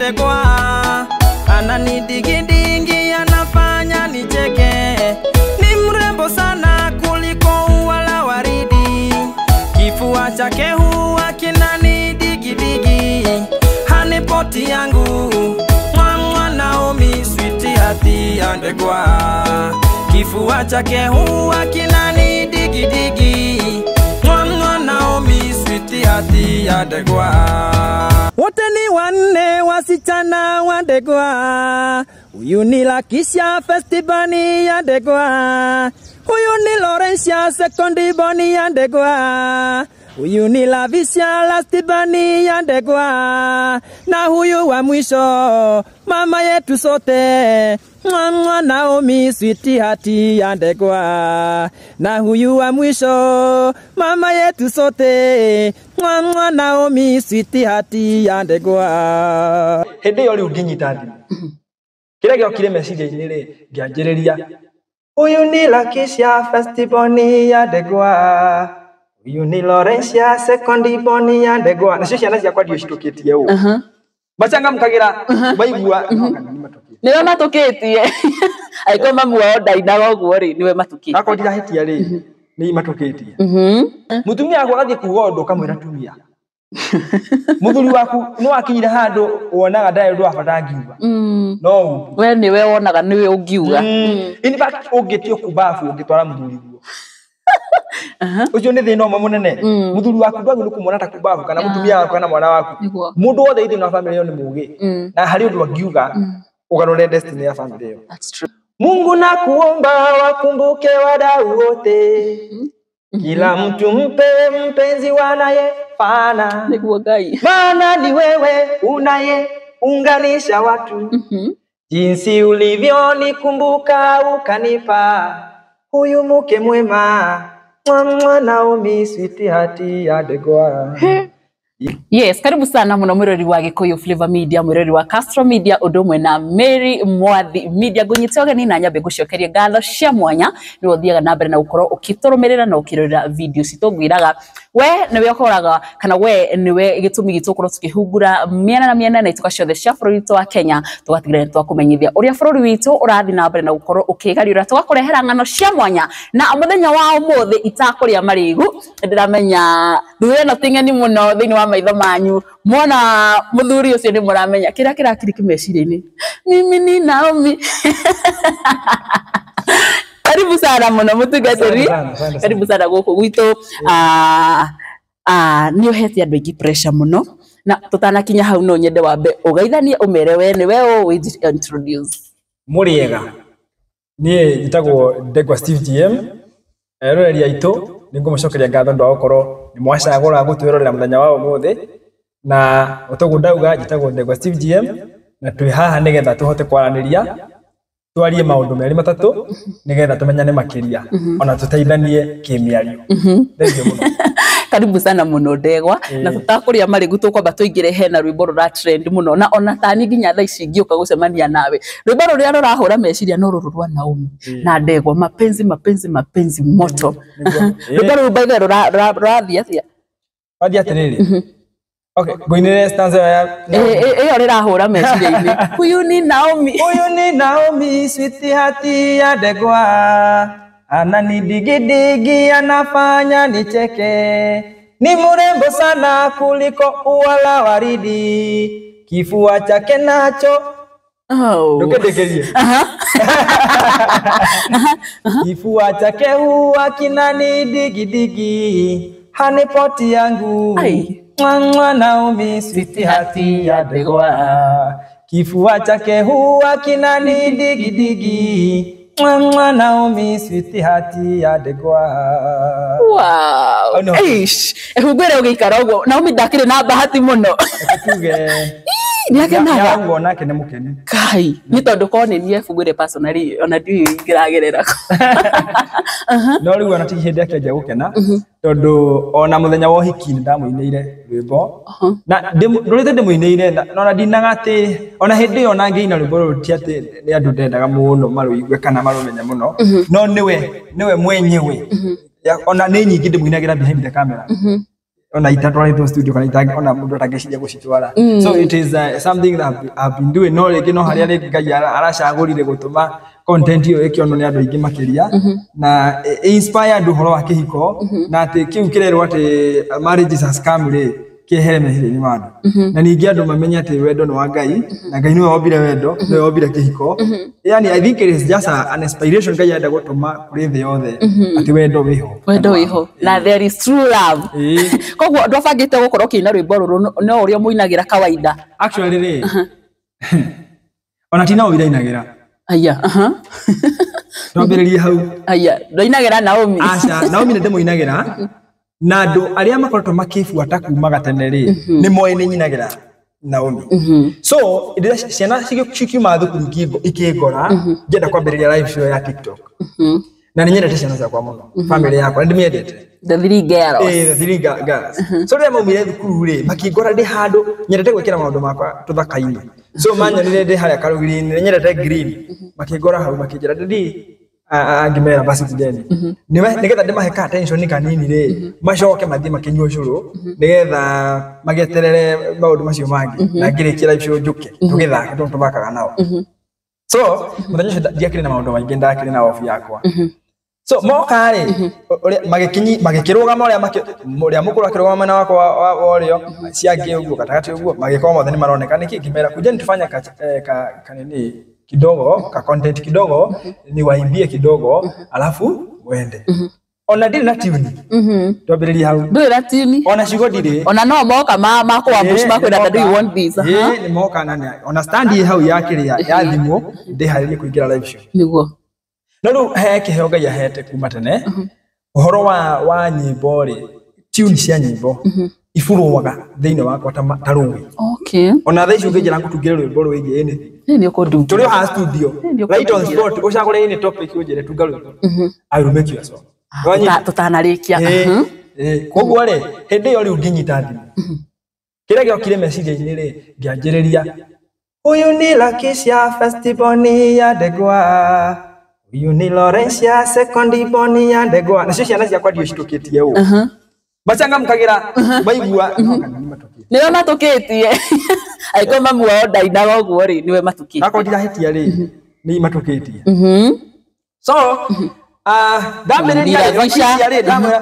Ndegwa, ananidigidigi anafanya nicheke, ni mrembo sana kuliko ua la waridi, kifua chake huwa kinanidigidigi, hanipoti yangu mwa Naomi sweetheart ya Ndegwa, kifua chake huwa kinanidigidigi, mwa Naomi sweetheart ya Ndegwa. Wote ni wanne wasichana wa Ndegwa, huyu ni Lakisha firstborn ya Ndegwa, huyu ni Laurentia secondborn ya Ndegwa, huyu ni Lavisha lastborn ya Ndegwa, na huyu wa mwisho mama yetu sote mwa Naomi sweetheart ya Ndegwa, na huyu wa mwisho mama yetu sote mwa Naomi sweetheart ya Ndegwa. Hĩndĩ ĩyo rĩu ngĩnyita thimũ, kĩrĩa gĩokire meciria-inĩ rĩ, ngĩanjĩrĩria huyu ni Lakisha firstborn ya Ndegwa, huyu ni Laurentia secondborn ya Ndegwa. Nacio ciana ciakwa ndiũ citũkĩtie ũũ, macangamkagĩra maigua no kana nĩ matũkĩtie. Niwe matũkĩtie. Angĩkorwo mamu wao ndainaga ũguo rĩ, niwe matũkĩtie. Akorwo ndirahĩtia rĩ, nĩ matũkĩtie. Mũtumia waku agathiĩ kuga ũndũ ũkamwĩra tumia. Mũthuri waku nĩ wakinyire handũ wonaga ndarĩ ũndũ wa bata angiuga. No uge. We nĩwe wonaga nĩwe ũngiuga. In fact ũngĩtio kumbabu ũngĩtwara mũthuri guo. Ũcio nĩ thĩna ũmwe mũnene. Mũthuri waku ndwagĩrĩirwo kũmuona ta kumbabu kana mũtumia waku kana mwana waku. Mũndũ wothe thĩinĩ wa family ĩyo nĩ mũgĩ. Na harĩ ũndũ angiuga ũgarũre destiny ya family ĩyo. That's true. Mungu nakuomba wakumbuke wadau wote. Kila mtu mpe mpenzi wanayefana. Nĩguo Ngai. Maana ni wewe unayeunganisha watu. Jinsi ulivyonikumbuka ukanipa huyu mke mwema mwa Naomi sweetheart ya Ndegwa. Yes, karibu sana muno mwirori wa Gikuyu Flavor Media, mwirori wa Castro Media, undu umwe na Mary Mwathi Media. Ngunyite ũgeni na nyambe ngucokerie ngatho cia mwanya nĩ ũthiaga na mbere na gũkorwo ũkĩtũrũmĩrĩra na ũkĩrorera video citũ. Ngwĩraga we nĩwe ũkoraga kana we nĩwe gĩtũmi gitũ gũkorwo tũkĩhungura mĩena na mĩena na ituka ciothe cia bũrũri witũ wa Kenya, tũgatigĩrĩra nĩ twakũmenyithia ũrĩa bũrũri witũ ũrathiĩ na mbere na gũkorwo ũkĩgariũra, tũgakũrehera ng'ano cia mwanya. Na mũthenya wa ũmũthĩ itakũrĩa marĩgu, ndĩramenya thura ĩno ti ng'eni mũno thĩinĩ wa maitho manyu. Mwona mũthuri ũcio nĩ mũramenya kĩrĩa kĩrakiriki meciria-inĩ. Mimi ni Naomi. Karibu sana mũno mũtungatĩri. Karibu sana gũkũ gwitũ. Nĩ ũhete andũ aingĩ pressure mũno, na tũtanakinya hau no nyende wambe ũgeithanie ũmere we nĩwe ũũ wĩ introduce. Mũrĩega, niĩ njĩtagwo Ndegwa Steve GM. Eroreri aitũ nĩ ngũmũcokeria ngatho nĩ ũndũ wa gũkorwo nĩ mwacagũra gũtwĩrorera mũthenya wa ũmũthĩ. Na o toguo ndauga, njĩtagwo Ndegwa Steve GM, na twĩ haha nĩgetha tũhote kwaranĩria, twarie maũndũ merĩ matatũ nĩgetha tũmenyane makĩria, ona tũteithanie kĩmĩario. Thengiũ mũno. Karibu sana mũno Ndegwa. Na tũtakũrĩa marĩgu tũkwamba tũingĩre hena rwĩmbo rũra trend mũno, na ona tani nginya thaa ici ingĩũka gũcemania nawe, rwĩmbo rũrĩa rũrahũra meciria no rũrũ rwa Naomi na Ndegwa, mapenzi mapenzi mapenzi moto. Rwĩmbo rũu by the way rũrathiĩ atĩa? Wathiĩ atĩrĩrĩ. Okay, ngũinĩre stanza ya Ĩyo rĩrahũra meciria-inĩ. Huyu ni Naomi. Huyu ni Naomi sweetheart ya Ndegwa, ananidigidigi anafanya nicheke, ni mrembo sana kuliko ua la waridi, kifua chake nacho Oh. Ndũkĩndĩkĩrie. Kifua chake huwa kinanidigidigi, hanipoti yangu Ai. mwa Naomi sweetheart ya Ndegwa, kifua chake huwa kinanidigidigi, mwa Naomi sweetheart ya Ndegwa. Wow. Oh, no. Eish. Ngwĩre ũgĩikara ũguo Naomi ndakĩrĩ na bahati mũno. Reke tuge Nĩakenaga. Nĩarauga onake nĩ mũkenu. Kai, nĩ tondũ korwo nĩ niĩ ngwĩre personally ona ndiũĩ ingĩragerera. No rĩu ona ti hĩndĩ akĩanjia gũkena, tondũ ona mũthenya wa ũhiki nĩ ndamũinĩire rwĩmbo, na ndũrĩte ndĩmũinĩire na ona ndinaga atĩ ona hĩndĩ ĩyo ona ngĩina rwĩmbo rũrũ ti atĩ nĩ andũ ndendaga mũno marũigue kana marũmenye mũno, no nĩwe mwenyewe. Ona nĩ nyingĩ ndĩmũinagĩra behind the camera. Ona itatwarĩtwo studio kana itangi ona mũndũ atangĩciria gũcitwara. So it is something that I've been doing, no rĩngĩ no harĩa rĩngĩ Ngai aracagũrire gũtũma content ĩyo ĩkĩonwo nĩ andũ aingĩ makĩria na inspire andũ ũhoro wa kĩhiko, na atĩ kĩu kĩrerwo atĩ marriage is a scam rĩ, kĩehere meciria-inĩ ma andũ, na ningĩ andũ mamenye atĩ wendo nĩ wa Ngai, na Ngai nĩwe wombire wendo, nĩwe wombire kĩhiko. Yani I think it is just an inspiration Ngai enda gũtũma kũrĩ thĩ yothe atĩ wendo wĩho. Wendo wĩho na there is true love. Koguo ndwabangĩte gũkorwo ũkĩina rwĩmbo rũrũ, no ũrĩa mũinagĩra kawaida? Actually rĩ, ona ti Naomi ndainagĩra. Aya, aha. Twambĩrĩrie hau. Aya, ndwainagĩra Naomi? Aca, Naomi nĩ ndĩmũinagĩra, na andũ arĩa makoretwo makĩbuata kuma gatene rĩ, nĩ moĩ nĩ nyinagĩra Naomi. So rĩrĩa ciana cikiuma thukuru ikĩngora ngĩenda kwambĩrĩria live show ya TikTok, na nĩ nyendete ciana ciakwa mũno, family yakwa nĩ ndĩmĩendete. The three girls. Eh, the three girls. So rĩrĩa maumire thukuru rĩ, makĩngora ndĩ handũ nyendete gwĩkĩra maũndũ makwa tũthaka-inĩ. So manyonire ndĩ harĩa karũgiri-inĩ, nĩ nyendete green, makĩngora hau makĩnjĩra, "Daddy," ngĩmera, "Basi tindeni." Nĩgetha ndĩmahe ka attention kanini rĩ, macoke mathiĩ makĩnyua ũcũrũ nĩgetha magĩeterere maũndũ macio mangĩ, na ngĩrĩkia live show njũke tũgĩthake tondũ tũthakaga nao. So mũthenya ũcio ndiakĩrĩ na maũndũ maingĩ, ndakĩrĩ na off yakwa. So moka rĩ, ũrĩa magĩkinyi magĩkĩrũgama, ũrĩa ũrĩa mũkũrũ akĩrũgama mwena wakwa wa ũrĩo, ciangĩ ũguo gatagatĩ ũguo, magĩkorwo mothe nĩ maroneka nĩkĩ. Ngĩmera, "Kujeni tufanye ka, ka nini kidogo, ka content kidogo, niwaimbie kidogo alafu mwende." Ona ndirĩ na tune. Twambĩrĩrie hau. Ndũrĩ na tune? Ona ciugo ndirĩ. Ona no moka ma makũambush, makwĩra, "Do you want this?" Aha. Ĩĩ, nĩ moka na ona stand ĩ hau ya kĩrĩa ya thimũ ndĩharĩrie kũingĩra live show. No rĩu he kĩheo Ngai ahete kuma tene, ũhoro wa nyĩmbo rĩ, tune cia nyĩmbo iburũaga thĩinĩ wakwa ta rũĩ. Ona thaa ici ũngĩnjĩra ngũtungĩre rwĩmbo rwĩgiĩ anything, Nĩ nĩ ũkũndungira. tũrĩ o haha studio, Nĩ right on ũkũndungira. spot, ũcagũre any topic ũnjĩre tunga rwĩmbo, I will make you a song. Wanyita? Tũtanarĩkia. Ĩĩ. Koguo rĩ, hĩndĩ ĩyo rĩu ngĩnyita thimũ, kĩrĩa gĩokire meciria-inĩ rĩ, ngĩanjĩrĩria, "Huyu ni Lakisha first born ya Ndegwa, huyu ni Laurentia second born ya Ndegwa." Nacio ciana ciakwa ndio citũkĩtie ũũ, macangamkagĩra maigua no kana nĩ matũkĩtie. Nĩwe matũkĩtie, angĩkorwo mamu wao ndainaga ũguo rĩ, nĩwe matũkĩtie. Akorwo ndirahĩtia rĩ, nĩ matũkĩtie. So ndambĩrĩria rĩ, Lavisha. Lakisha rĩ, ndamwĩra,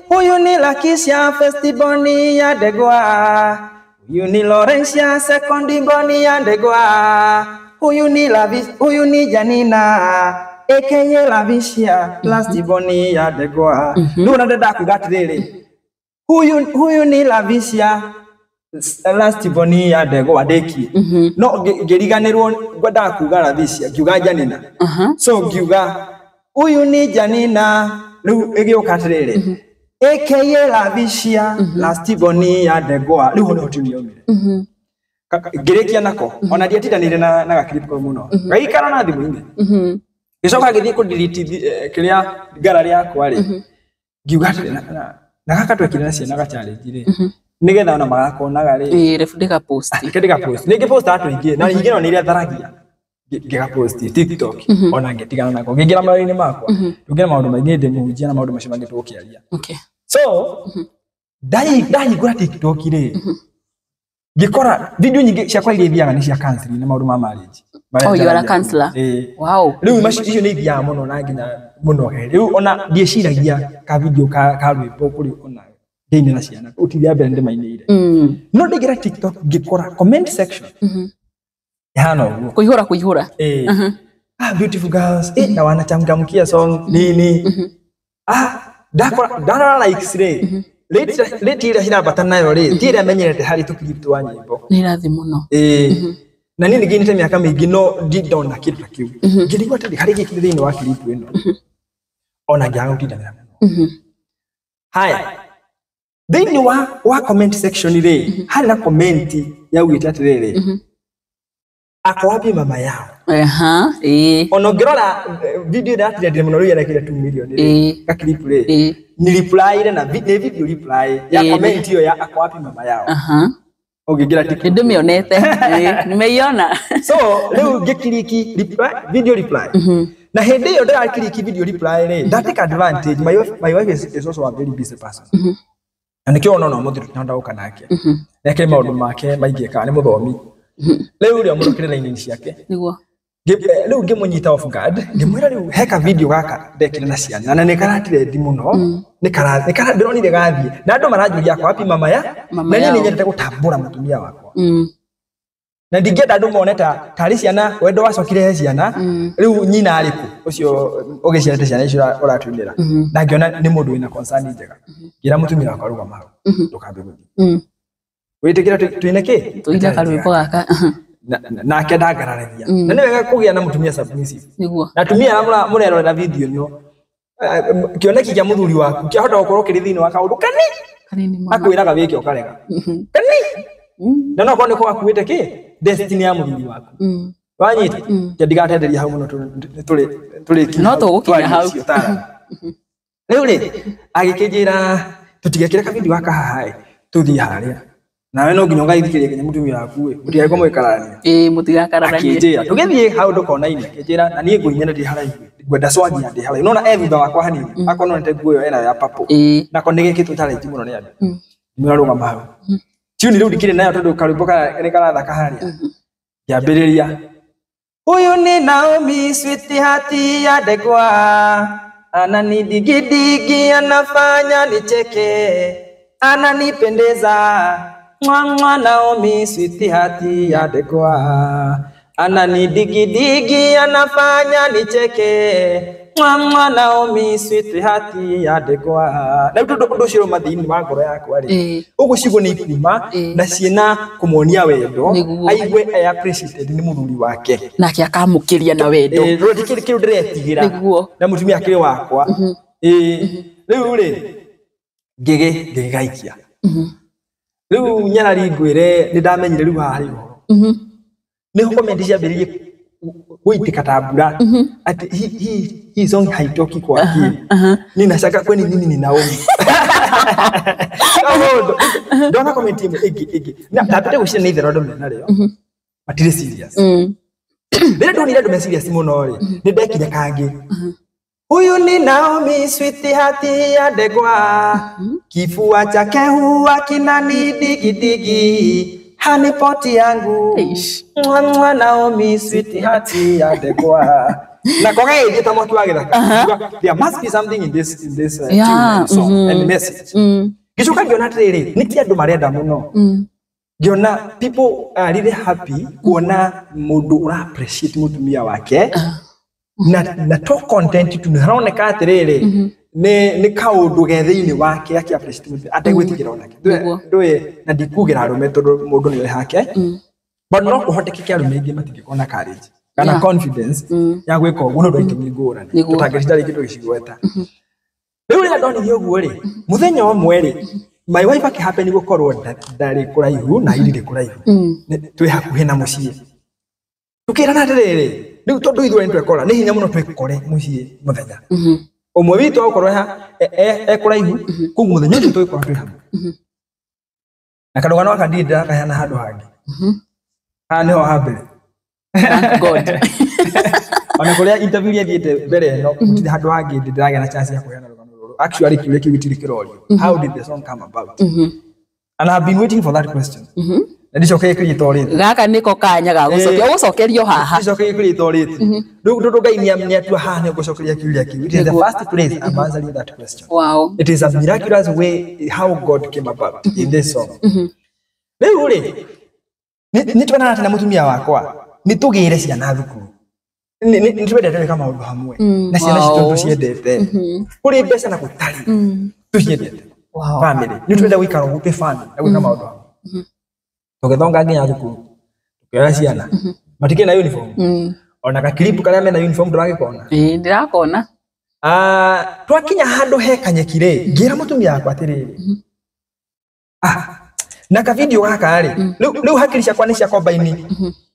Huyu ni Lakisha first born ya Ndegwa, huyu ni Laurentia second born ya Ndegwa, huyu ni Lavis, huyu ni Janina aka Lavisha last born ya Ndegwa." Rĩu ona ndenda kuga atĩrĩrĩ, huyu ni Lavisha last born ya Ndegwa," ndĩkie, no ngĩriganĩrwo ngwendaga kuga Lavisha, ngiuga Janina. So ngiuga, "Huyu ni Janina," rĩu ĩgĩũka atĩrĩrĩ, "aka Lavisha last born ya Ndegwa." Rĩu ho nĩho tune yaumire. Ngĩrĩkia nako, ona ndiatindanĩire na gaclip kau mũno, gagĩikara na thimũ-inĩ, gĩcoka gĩthiĩ kũ-delete kĩrĩa gallery yakwa rĩ, ngiuga atĩrĩ, na gaka twekire na ciana ga challenge rĩ, nĩgetha ona magakonaga rĩ. Ĩĩ, rebu ndĩgapost. Reke ndĩgapost, nĩ ngĩpost andũ aingĩ na nyingĩ no nĩ iria tharagia. Ngĩgapost TikTok, ona ngĩtigana nako, ngĩingĩra mawĩra-inĩ makwa, tũngĩra maũndũ maingĩ, ndĩ mũhunjia na maũndũ macio mangĩ tũgũkĩaria. So ndahingũra TikTok rĩ, ngĩkora video nyingĩ ciakwa iria ithiaga nĩ cia counseling na maũndũ ma marriage marĩa Oh, you are a njaragia. counselor? Ĩĩ. Rĩu macio icio nĩ ithiaga mũno na nginya mũno. Rĩu ona ndiĩciragia ka video ka rwĩmbo kũrĩ ona ndĩine na ciana ũti rĩa mbere ndĩmainĩire. No ndaingĩra TikTok ngĩkora comment section ihana ũguo. Kũihũra kũihũra. Eh. "Ah, beautiful girls," na wanachangamkia song nini. Ah, ndakora ndarora likes rĩ, rate ĩrĩa cirambata nayo rĩ, ti ĩrĩa menyerete harĩ tũclip twa nyĩmbo. Nĩ irathi mũno. Ĩĩ, na niĩ nĩngĩinĩte mĩaka mĩingĩ no ndindona kĩndũ ta kĩu. Ngĩrigwo atĩrĩ, harĩ gĩkĩ thĩinĩ wa clip ĩno, ona ngĩaga gũtindanĩra mũno. Haya, thĩinĩ wa comment section rĩ, harĩ na comment yaugĩte atĩrĩrĩ, "Ako wapi mama yao?" Aha, ĩĩ. Ona ũngĩrora video ĩrĩa yatrendire mũno rĩu yerekire 2 million rĩ, gaclip rĩ, ni reply na nĩ video reply ya comment ĩyo ya "Ako wapi mama yao?" Ũngĩingĩra Nĩ TikTok. ndĩmĩonete. Ĩĩ, nĩmeiona. So rĩu ngĩclick reply, video reply, na hĩndĩ ĩyo ndĩraclick video reply rĩ, ndatake advantage, my wife is also a very busy person. Na nĩkĩo ona no mũthĩ tũtinahota gũka nake. Nĩakĩrĩ maũndũ make maingĩ ekaga, nĩ mũthomi. Rĩu rĩ mũndũ kĩrĩ raini ciake. Niguo. Rĩu ngĩmũnyita off guard, ngĩmwĩra rĩu he ka video gaka ndekire na ciana na nĩ karatirendi mũno, nĩ ndĩronire gathiĩ na andũ maranjũria akwa wapi mama ya Mama na niĩ yao. nĩ nyendete gũtambũra mũtumia wakwa na ndingĩenda andũ mone ta tarĩ ciana wendo wacokire he ciana rĩu nyina arĩ kũ ũcio ũgĩciarĩte ciana icio ũratwinĩra na ngĩona nĩ mũndũ wĩna concern njega ngĩra mũtumia wakwa rũgama hau ndũkambe gũthiĩ wĩtĩkĩra twine kĩ Tuine karwĩmbo gaka. Nake ndangararagia na nĩ wega kũgĩa na mũtumia submissive Niguo. na atumia arĩa mũrerorera video ĩno kĩoneki kĩa mũthuri waku kĩahota gũkorwo kĩrĩ thĩinĩ wa kaũndũ kani Kanini mũno. akwĩraga wĩke ũkarega kani na no korwo nĩko gakuĩte kĩ destiny ya mũthuri waku wanyita ke ndigatenderia hau mũno tũrĩ No tũgũkinya hau. Rĩu rĩ agĩkĩnjĩra tũtigekĩre kavideo gaka haha ĩ tũthiĩ harĩa nawe no nginya ũgaithikĩria nginya mũtumia waku ĩ mũtigakorwo mũgĩkararania Ĩĩ mũtigakararanie. akĩnjĩra tũgĩthiĩ hau ndũkona-inĩ akĩnjĩra na niĩ ngũinya ndĩ haraihu ngwenda swagia ndĩ haraihu nona e thutha wakwa hanini akorwo nonete nguo ĩyo ena ya purple nako nĩ gĩkĩtwo challenge mũno nĩ andũ ngĩmwĩra rũgama hau tune rĩu ndikĩrĩ nayo tondũ karwĩmbo nĩ karathaka harĩa ngĩambĩrĩria huyu ni Naomi sweetheart ya Ndegwa ananidigidigi anafanya nicheke ananipendeza mwa mwa Naomi sweetheart ya Ndegwa ananidigidigi anafanya nicheke mwa mwa Naomi sweetheart ya Ndegwa na rĩu tondũ ũndũ ũcio ũrauma thĩinĩ wa ngoro yakwa rĩ ũguo ciugo nĩ ikuma na ciĩna kũmuonia wendo Nĩguo. aigue e appreciated nĩ mũthuri wake Nake akamũkĩria na wendo. Rĩu ti kĩndũ ndĩretigĩra Nĩguo. na mũtumia akĩrĩ wakwa rĩu rĩ ngĩgĩgaikia rĩu nyarari ngwĩre nĩ ndamenyire rĩu haha harĩ ũhoro nĩho comment ciambĩrĩirie gũitĩka ta mbura ati hii song haitoki kwa akili ninashaka kwani mimi ni Naomi Kaũndũ. Ndona comment ĩmwe ĩngĩ na ndambĩte gwĩciria nĩ itherũ andũ menarĩo matirĩ serious rĩrĩa ndonire andũ me serious mũno rĩ nĩ ndekire kangĩ huyu ni Naomi sweetheart ya Ndegwa kifua chake huwa kinanidigidigi hanipoti yangu Eish. Mwa mwa Naomi sweetheart ya Ndegwa na kwaga ĩthiĩ ta mwaki wa gĩthaka there must be something in this Yeah, tune and song and message ngĩcoka ngĩona atĩrĩrĩ nĩkĩ andũ marenda mũno ngĩona people are really happy kuona mũndũ ũra appreciate mũtumia wake na to content tu haroneka atĩrĩrĩ nĩ kaũndũ ge thĩinĩ wake akĩ appreciate mũtumia ategwĩtigĩra onake Nĩguo. ndũĩ na ndikugĩra arũme tondũ mũndũ nĩ hake but no kũhotekeke arũme aingĩ matingĩkorwo na courage kana confidence ya gwĩka ũguo nĩ ũndũ wa itũmi ngũrani Nĩguo. tũtangĩcinda rĩngĩ tũgĩcigweta rĩu rĩrĩa ndonire ũguo rĩ mũthenya ũmwe rĩ my wife akĩhappen gũkorwo ndarĩ kũraihu na irĩ kũraihu twĩ hakuhĩ na mũciĩ tũkĩrana atĩrĩrĩ rĩu tondũ ithuĩ nĩ twekora nĩ hinya mũno twĩkore mũciĩ mũthenya ũmwe witũ agũkorwo e kũraihu koguo mũthenya ũcio tũgĩkorwo twĩ hamwe na karũgano gaka ndirĩ ndĩrakaheana handũ hangĩ haha nĩho ha mbere Thank God. ona kũrĩa interview iria thiĩte mbere ĩno gũtirĩ handũ hangĩ ndĩ ndĩragĩa na chance ya kũheana rũgano rũrũ actually kĩũria kĩu gĩtirĩ kĩrorio how did the song come about and I've been waiting for that question na ndicokerie kĩrĩa ĩtorĩte Gaka nĩko kanya ga gũcokia ũgũcokerio haha. ndicokerie kĩrĩa ĩtorĩte rĩu tondũ Ngai nĩatua haha nĩ ngũcokeria kĩũria kĩu it is the Nĩguo. first place I'm answering that question Wow. it is a miraculous way how God came about in this song rĩu rĩ nĩ twendana atĩ na mũtumia wakwa nĩ tũgĩre ciana thukuru nĩ twendete gwĩka maũndũ hamwe na ciana citũ Wow. tũciendete kũrĩ mbeca na gũtarĩ tũciendete Wow. family nĩ twenda gũikara ũguo twĩ family na gwĩka maũndũ hamwe tũgĩthonga nginya thukuru tũkĩoya ciana matikĩrĩ na uniform ona gakiripu karĩa mena uniform ndũragĩkona Ĩĩ ndĩrakona. Twakinya handũ he kanyeki rĩ ngĩra mũtumia wakwa atĩrĩrĩ na ka video gaka rĩ rĩu hakiri ciakwa nĩ cia kombaini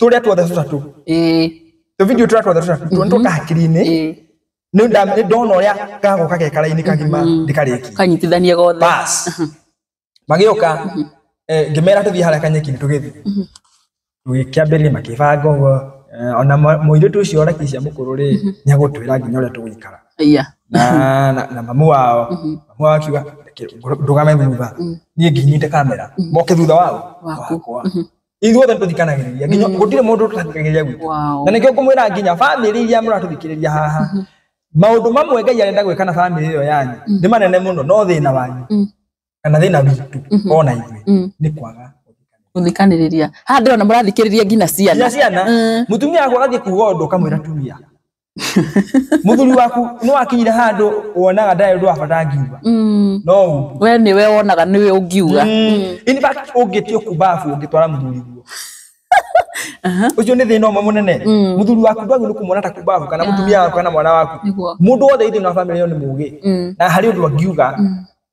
tũrĩa tuothe tũtatũ Ĩĩ. tũ video tũrĩa tuothe tũtatũ tũka hakiri-inĩ Ĩĩ. nĩ ndona ũrĩa gagoka ke karaini kagima ndĩkarĩkie Kanyitithanie gothe. bas magĩũka ngĩmera tũthiĩ harĩa kanyeki-inĩ tũgĩthiĩ tũgĩkĩambĩrĩria makĩbanga ũguo ona mũirĩtu ũcio Lakisha mũkũrũ rĩ nĩ agũtwĩra nginya ũrĩa tũgũikara Iya. na mamu wao akiuga Ndũgame thutha niĩ nginyite kamera moke thutha wao wakwa. Ithuothe nĩtũthikanagĩrĩria nginya gũtirĩ mũndũ tũtathikagĩrĩria gwitũ. Na nĩkĩo ngũmwĩra nginya bamĩrĩ iria mũratũthikĩrĩria haha, maũndũ mamwe Ngai arenda gwĩka na bamĩrĩ ĩyo yanyu nĩ manene mũno, no thĩna wanyu kana thĩna witũ ona ithuĩ nĩ kwaga gũthikanĩrĩria. Haha ndĩrona mũrathikĩrĩria nginya ciana. Ciana. Mũtumia waku agathiĩ kuga ũndũ ũkamwĩra tumia. Mũthuri waku nĩ wakinyire handũ wonaga ndarĩ ũndũ wa bata angiuga. No we nĩwe wonaga nĩwe ũngiuga. In fact ũngĩtio kumbabu ũngĩtwara mũthuri guo. Ũcio nĩ thĩna ũmwe mũnene. Mũthuri waku ndwagĩrĩirwo nĩ kũmuona ta kumbabu kana mũtumia waku kana mwana waku. Mũndũ wothe thĩinĩ wa bamĩrĩ ĩyo nĩ mũũgĩ. Na harĩ ũndũ angiuga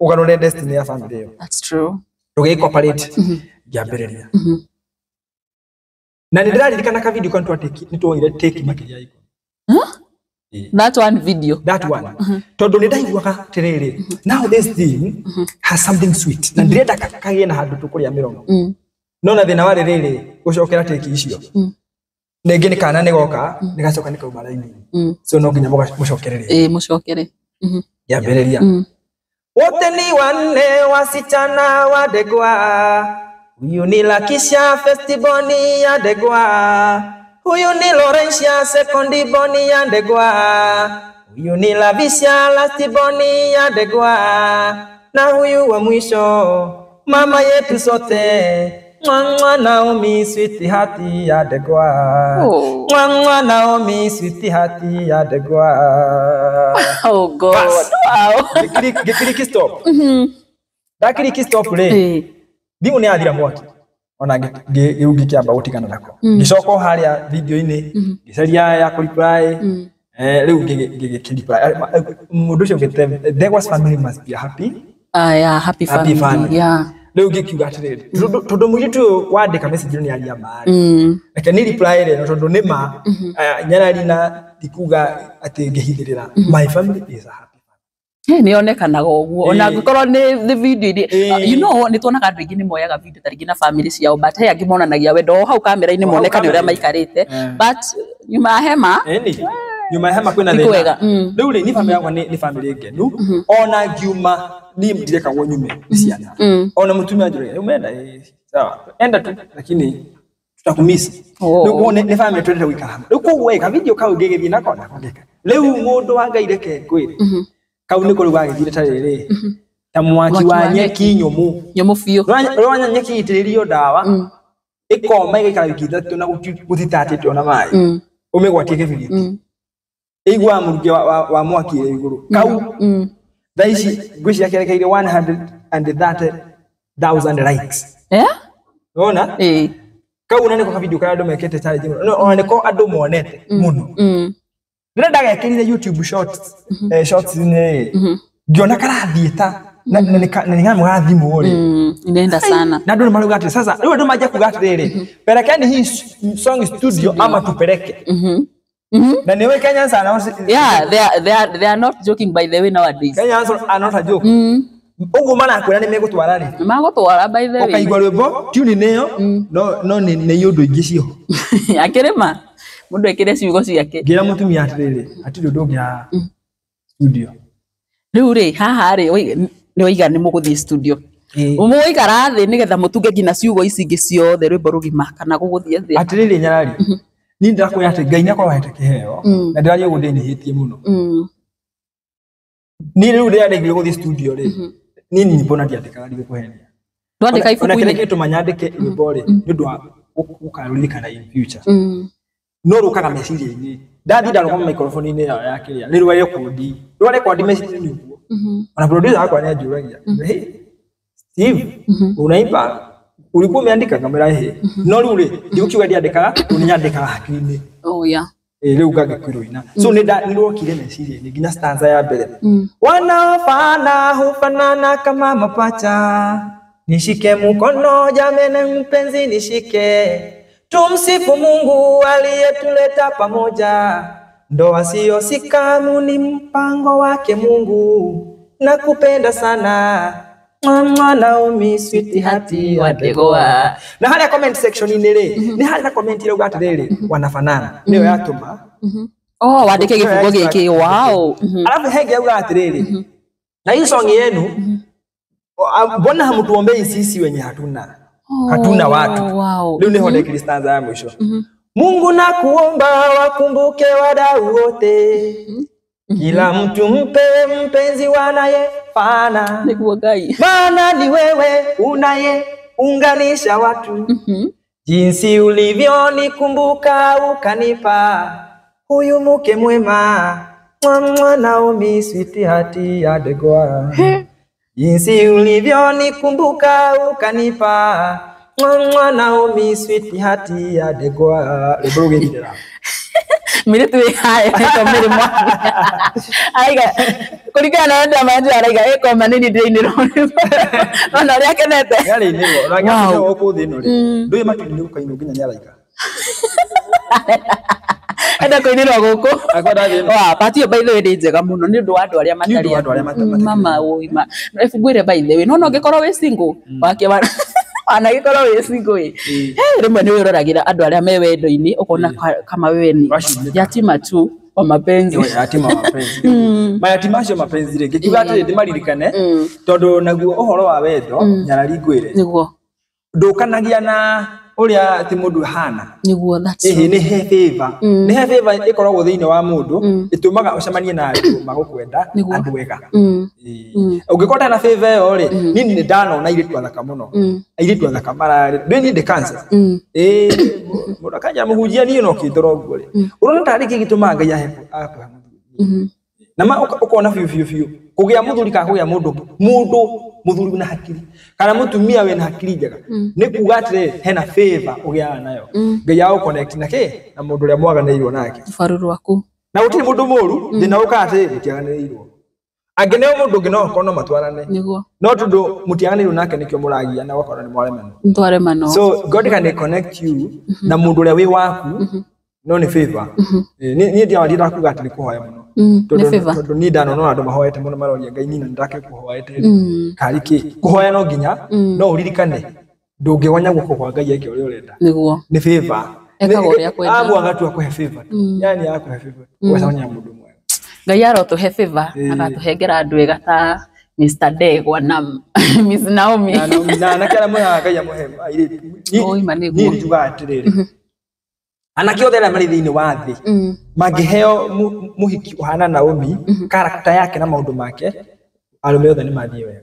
ũgarũre destiny ya bamĩrĩ ĩyo. That's true. Tũgĩ cooperate ngĩambĩrĩria. Na nĩ ndĩraririkana ka video kau nĩtwoire take makĩria ya ikũmi. That one video. That one. Tondũ nĩ ndaiguaga atĩrĩrĩ, now this thing has something sweet. Na ndĩrenda kagĩe na handũ tũkũrĩa mĩromo. No na thĩna warĩ rĩrĩ, gũcokera take icio. Rĩngĩ nĩ kana nĩ goka, nĩ gacoka nĩ kauma raini. So no nginya mũcokerere. Ĩĩ mũcokere. Ngĩambĩrĩria. Wote ni wanne wasichana wa Ndegwa. Huyu ni Lakisha first born ya Ndegwa. Huyu ni Laurentia second born ya Ndegwa. Huyu ni Lavisha last born ya Ndegwa. Na huyu wa mwisho mama yetu sote, Mwa Naomi sweetheart ya Ndegwa. Mwa Naomi sweetheart ya Ndegwa. Oh God. Wow. Gikiriki stop. Ndakiriki stop rĩ. Thimũ nĩ yathira mwaki. Ona rĩu ngĩkĩamba gũtigana nako. Ngĩcoka o harĩa video-inĩ, ngĩcaria ya kũ-reply. Rĩu ngĩgĩkĩ-reply. Mũndũ ũcio ngĩte, Ndegwa's family must be happy. Yeah, happy family. Yeah. Rĩu ngĩkiuga atĩrĩrĩ, tondũ mũirĩtu ũyũ wandĩka message nĩ aria ma rĩ. Reke ni reply rĩ, tondũ nĩ ma nyarari na ndikuga atĩ ngĩhithĩrĩra. My family is a happy family. Nĩ yonekanaga ũguo ona angĩkorwo nĩ video-inĩ. You know, nĩ tuonaga andũ aingĩ nĩ moyaga video tarĩngĩ na family ciao, but he angĩ monanagia wendo o hau kamera-inĩ moneka nĩ ũrĩa maikarĩte, but nyuma ya hema, nyuma ya hema kwĩna thĩna. Rĩu rĩ, ni family yakwa nĩ family ngenu. Ona ngiuma niĩ ndirekagwo nyume nĩ ciana. Ona mũtumia anjũragia, umeenda? Sawa, enda tu, lakini tutakumisi. Rĩu nĩ family twendete gũikara hamwe. Rĩu koguo ĩ, video kau ngĩgĩthiĩ nako nako ngĩka. Rĩu mũndũ wa Ngai reke ngwĩre, kau nĩko rĩu gagĩthire ta rĩrĩ, ta mwaki wa nyeki nyũmũ. Nyũmũ biũ. Rwanya nyeki itĩrĩrio ndawa, ĩkoma ĩgaikara wiki ithatũ na gũtitatĩte ona maĩ. Ũmĩgwatie kĩbiriti. Ĩiguaga mũrukĩ wa mwaki ĩ igũrũ. Kau thaa ici ngwĩciria kerekeire 130,000 likes. Wona? Kau na nĩko kavideo karĩa andũ mekĩte challenge mũno. Ona nĩko andũ monete mũno. Rĩrĩa ndagekĩrire YouTube shorts, shorts-inĩ rĩ, ngĩona karathiĩ ta na nĩ nyamũ ga thimũ rĩ. Inaenda sana. Na andũ nĩ marauga atĩ sasa rĩu andũ manjia kuga atĩrĩrĩ, pelekeni hii song studio ama tupeleke. Na niwe Kenyans are not, yeah, they are not joking by the way nowadays. Kenyans are not a joke. Ũguo marakwĩra nĩ megũtwara rĩ. Nĩ magũtwara by the way. Ũkaigua rwĩmbo tune nĩyo, no nĩ ũndũ ingĩ ciho. Akĩrĩma mũndũ ekĩre ciugo ciake. Ngĩra mũtumia atĩrĩrĩ, hatirĩ ũndũ ũngĩ haha studio. Rĩu rĩ, haha rĩ, nĩ waiga nĩ mũgũthiĩ studio. Mũgũikara thĩ nĩgetha mũtunge nginya ciugo ici ingĩ ciothe rwĩmbo rũgima kana gũgũthiĩ atĩa? Atĩrĩrĩ nyarari, niĩ ndĩrakwĩra atĩ Ngai nĩakorwo ahete kĩheo na ndĩraria ũguo ndĩnyihĩtie mũno. Niĩ rĩu rĩrĩa ndaiguire gũthiĩ studio rĩ, niĩ nyĩmbo na ndiandĩkaga ndigũkũhenia. Ndwandĩka ibuku-inĩ? Ona kĩrĩa gĩtũma nyandĩke rwĩmbo rĩ, nĩ ũndũ wa gũkarũririkana in future. No rũkaga meciria-inĩ. Ndathiĩ ndarũgama microphone-inĩ yao ya kĩrĩa, nĩ rwa rekondi. Rwa rekondi meciria-inĩ ũguo. Ona producer wakwa nĩanjũragia, hey, Steve, unaimba ulikuwa umeandika? Ngamwĩra ĩhĩ. No rĩu rĩ, ndigũkiuga ndiandĩkaga, tondũ nĩnyandĩkaga hakiri-inĩ. Oh yeah. Rĩu ngagĩkwĩrwo So nĩ rwokire meciria-inĩ nginya stanza ya mbere. Wanaofana hufanana kama mapacha, nishike mkono jameni mpenzi nishike, tumsifu Mungu aliyetuleta pamoja, ndoa sio sikamu ni mpango wake Mungu, nakupenda sana Mwa Naomi sweetheart wa Ndegwa. Na harĩa comment section inĩ rĩ, nĩ harĩ na comment irauga atĩrĩrĩ, wanafanana. Nĩyo yatũma. Oh, wandĩke gĩbungo gĩkĩ. Wow. Alafu henge yauga atĩrĩrĩ, na hii song yenu Mbona hamtuombei sisi wenye hatuna hatuna watu? Wow. Rĩu nĩho ndekire stanza ya mũico. Mungu nakuomba wakumbuke wadau wote, kila mtu mpe mpenzi wanayefana, Nĩguo Ngai. Maana ni wewe unaye unganisha watu, jinsi ulivyonikumbuka ukanipa huyu mke mwema, mwa Naomi sweetheart ya Ndegwa. Jinsi ulivyonikumbuka ukanipa mwa Naomi sweetheart ya Ndegwa. Rwĩmbo rũu gĩthirĩra. Mĩrĩtu ĩ haya ĩtwo Mary Mwathi. Araiga kũringana na ũrĩa ndĩramenya araiga ĩkoma nĩ niĩ ndĩrainĩrwo ona ũrĩa akenete. Nĩarĩinĩrwo na Wow. nginya gũkũ thĩ ĩno rĩ, ndũĩ matu-inĩ nĩgũkainwo nginya nĩ araika. Enda kũinĩrwo gũkũ. Akwenda thĩ ĩno. Wa part ĩyo by the way nĩ njega mũno nĩ ũndũ wa andũ arĩa Nĩ ũndũ wa matarĩ andũ arĩa matarĩ. Mama ũima. Ngwĩre by the way no no ũngĩkorwo wĩ single wake wa wanagĩkorwo wĩ single ĩ, rĩmwe nĩ wĩroragĩra andũ arĩa me wendo-inĩ ũkona kama wewe ni Wacindĩka. yatima tu wa mapenzi. Yo, yatima wa mapenzi. Mayatima acio mapenzi rĩ, ngĩkiuga atĩrĩ ndĩmaririkane tondũ naguo ũhoro wa wendo nyarari ngwĩre Nĩguo. ndũkanagia na ũrĩa atĩ mũndũ ahana. Nĩguo, that's Ĩhĩ true. nĩ he favor, nĩ he favor ĩkoragwo thĩinĩ wa mũndũ ĩtũmaga ũcemanie na andũ magũkwenda, Nĩguo. andũ ega. Ĩĩ. Ũngĩkorwo ũtarĩ na favor ĩyo rĩ, niĩ nĩ ndanona airĩtu athaka mũno, airĩtu athaka mararĩ ndĩ niĩ ndĩ cancer. Ĩĩ, mũndũ akanjĩra mũhunjia niĩ no kĩndora ũguo rĩ, ũrona tarĩ kĩ gĩtũmaga Ngai ahe akũhe mũthuri na ma ũkona biũ biũ biũ kũgĩa mũthuri kana kũgĩa mũndũ mũndũ mũthuri wĩna hakiri kana mũtumia wĩna hakiri njega nĩ kuga atĩrĩ hena favor ũgĩaga nayo Ngai agũ connect na kĩ na mũndũ ũrĩa mwaganĩirwo nake. Rũbaru rwaku. Na gũtirĩ mũndũ mũru thĩna ũkaga atĩrĩ mũtiaganĩirwo angĩneo mũndũ ũngĩ no okorwo no matwarane, Nĩguo. no tondũ mũtiaganĩirwo nake nĩkĩo mũragia na ũgakora nĩ mwaremanwo. Ntwaremanwo. So God can connect you na mũndũ ũrĩa wĩ waku no nĩ favor. Niĩ ndiawa ndirakuga atĩ nĩ kũhoya mũno. Nĩ favor. Tondũ niĩ ndanona andũ mahoete mũno maroria Ngai nina ndake kũhoete karĩ kĩ kũhoya no nginya no ũririkane ndũngĩgonya guoko kwa Ngai eke ũrĩa ũrenda. Nĩguo. Nĩ favor. Ekaga ũrĩa akwenda. Amwaga tu akũhe favor, yani akũhe favor ũgacemania na mũndũ mwega. Ngai arotũhe favor agatũhengera andũ ega ta Mr. Ndegwa na Miss Naomi. Na na anake arĩa mwĩhaga Ngai amũhe airĩtu. Oi, ma nĩguo. Niĩ njugaga atĩrĩrĩ, anake othe arĩa marĩ thĩinĩ wa thĩ mangĩheo mũhiki ũhana Naomi character yake na maũndũ make, arũme othe nĩ mathiĩ wega.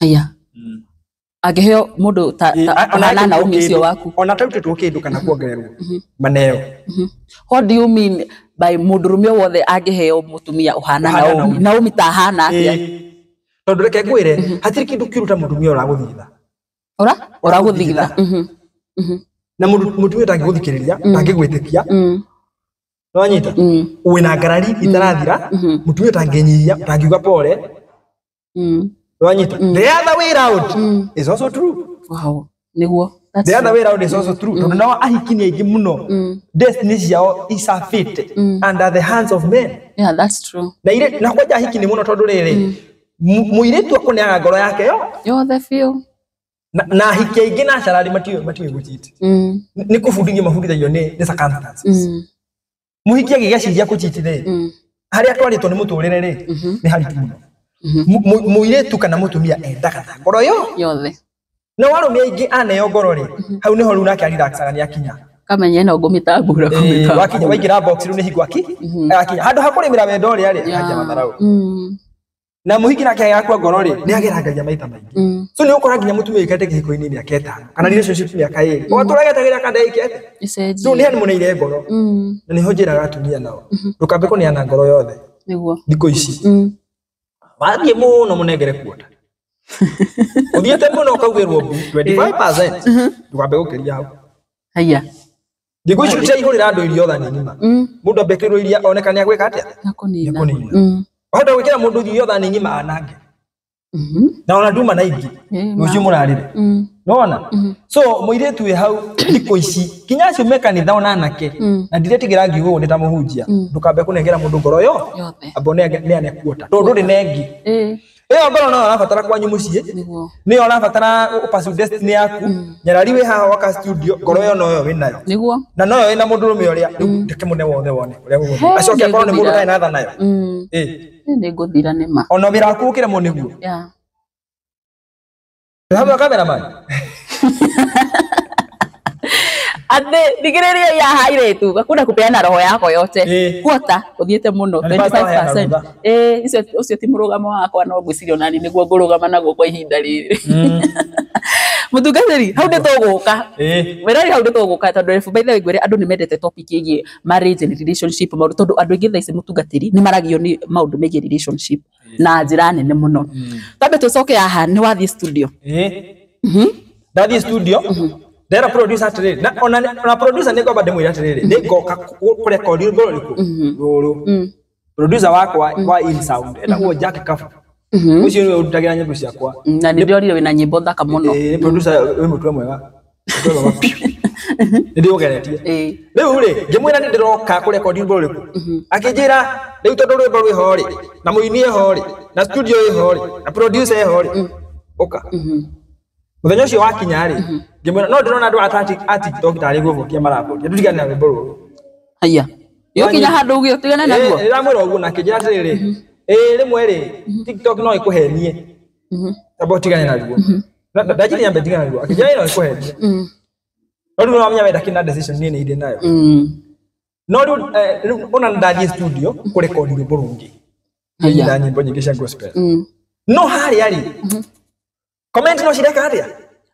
Aya. Angĩheo mũndũ ta ta ũhana Naomi ũcio waku. Ona atarutĩtwo kĩndũ kana kuongererwo maneo. What do you mean by mũndũrũme wothe angĩheo mũtumia ũhana Ũhana Naomi? Naomi. Naomi ta ahana atĩa? Ĩĩ. Tondũ reke ngwĩre hatirĩ kĩndũ kĩũru ta mũtumia ũragũthitha. Ũra? Ũragũthitha. Na mũndũ mũtumia ũtangĩgũthikĩrĩria, ũtangĩgwĩtĩkia, nĩwanyita, wĩna ngarari itarathira, mũtumia ũtangĩnyihia, ũtangiuga pole, nĩwanyita. The other way round is also true. Wow. Nĩguo. That's The other true. way round is also true. Tondũ nao ahiki nĩ aingĩ mũno destiny ciao icabĩte under the hands of men. Yeah, that's true. Na ire na kwanja ahiki nĩ mũno tondũ rĩrĩ mũirĩtu akũneaga ngoro yake yo Yothe biũ. na ahiki aingĩ na acarari matiũĩ gũcheat. Nĩ kũbundithio mabundithagio nĩ circumstances. Mũhiki agĩgeciria kũcheat rĩ, harĩa atwarĩtwo nĩ mũtũrĩre rĩ, nĩ haritũ mũno. Mũirĩtu kana mũtumia endaga na ngoro yo Yothe. Na arũme aingĩ aneo ngoro rĩ, hau nĩho rĩu nake arelaxaga nĩ akinya. Kamenya ĩno ngũmĩtambura Ĩĩ, wakinya waingĩra box rĩu nĩ hingo akinya handũ ha kũrĩmĩra wendo ũrĩa rĩ, akanjia matharau. Na mũhiki nake agakua ngoro rĩ, nĩ ageragagia maita maingĩ. So nĩ ũkora nginya mũtumia ũikarĩte kĩhiko-inĩ mĩaka 5 kana relationship mĩaka 2 ũgatũra getagĩra kana ndagĩka Icenjie. so nĩ hani mũneire ngoro. Na nĩho njĩraga atumia nao ndũkambe kũneana ngoro yothe. Nĩguo. Thikũ ici wathiĩ mũno mũnengere kuota ũthiĩte mũno ũkaugĩrwo mbu 25%, ndũkambe gũkĩria hau. Haya. Thikũ ici tũtiraihũrĩra andũ irio thani ng'ima, mũndũ ambe ekĩrwo iria oneka nĩ agwĩka atĩa. Nĩakũnina. Nĩakũnina. Wahota gwĩkĩra mũndũ irio thani ng'ima anange na ona nduma na ingĩ rũciũ mũrarĩre nona. So mũirĩtu wĩ hau thikũ ici kinya acio me kanitha ona anake, na ndiretigĩra ngiuga ũguo nĩ ta mũhunjia, ndũkambe kũnengera mũndũ ngoro yo Yothe. amba ũneane kuota tondũ ndũrĩ na ĩngĩ. Ĩyo ngoro no ũrabatara kwanyu mũciĩ, Nĩguo. nĩyo ũrabatara ũpursue destiny yaku. Nyarari wĩ haha waka studio, ngoro ĩyo noyo wĩnayo. Nĩguo. Na noyo wĩna mũndũrũme ũrĩa rĩu reke mũne wothe wone ũrĩa gũgũthiĩ acoke akorwo nĩ mũndũ ũtarĩ na tha nayo. Nĩ ngũthira nĩ ma. Ona wĩra waku ũkĩremwo nĩguo. Yeah. Hamwe cameraman. Ate thikiriria ya hairetu hakuna kupeana roho yako yote. Kwota uthiete muno 25%. Icio ucio ti murugamo wakwa no ngwiciria onani niguo ngurugama naguo kwa ihinda riri. Mutungatiri hau nituguka. Werari hau nituguka tondu refu by the way ngwire andu ni mendete topic igie marriage and relationship maundu tondu andu aingi thaa ici mutungatiri ni maragio ni maundu megie relationship na njira nene muno. Twambe tucoke haha ni wathie studio. Ndathie studio. Ndera producer atiriri na ona producer ni ngomba ndimwira atiriri ni ngoka kurekodi rwimbo ruriku ruru. Producer wakwa wa In Sound etagwo Jack Kafu. Ucio niwe urutagira nyimbo ciakwa. Na ni ndirorire wina nyimbo thaka muno. Ni producer wi mutwe mwega. Ni ndiugeretie. Riu ri ngimwira ni ndiroka kurekodi rwimbo ruriku. Akinjira riu tondu rwimbo rwiho ri na muini eho ri na studio iho ri na producer eho ri uka. Muthenya ucio wakinya ri ngimwira no ndirona andu a TikTok tari guvotia maravotia ndutigane na rwimbo ruru. Haya. Yokinya handu uge utigane naguo. Ndiramwira uguo na akinjira atiriri rimwe ri TikTok no ikuhenie. Tamba utigane naguo. Ndajire nyambe ndigane naguo. Akinjira no ikuhenie. No riu no wamenya wenda kina decision ni inde nayo. No riu ona ndathie studio kurekodi rwimbo rungi. Nda nyimbo nyingi cia gospel. No haria ri comment no cireka atia?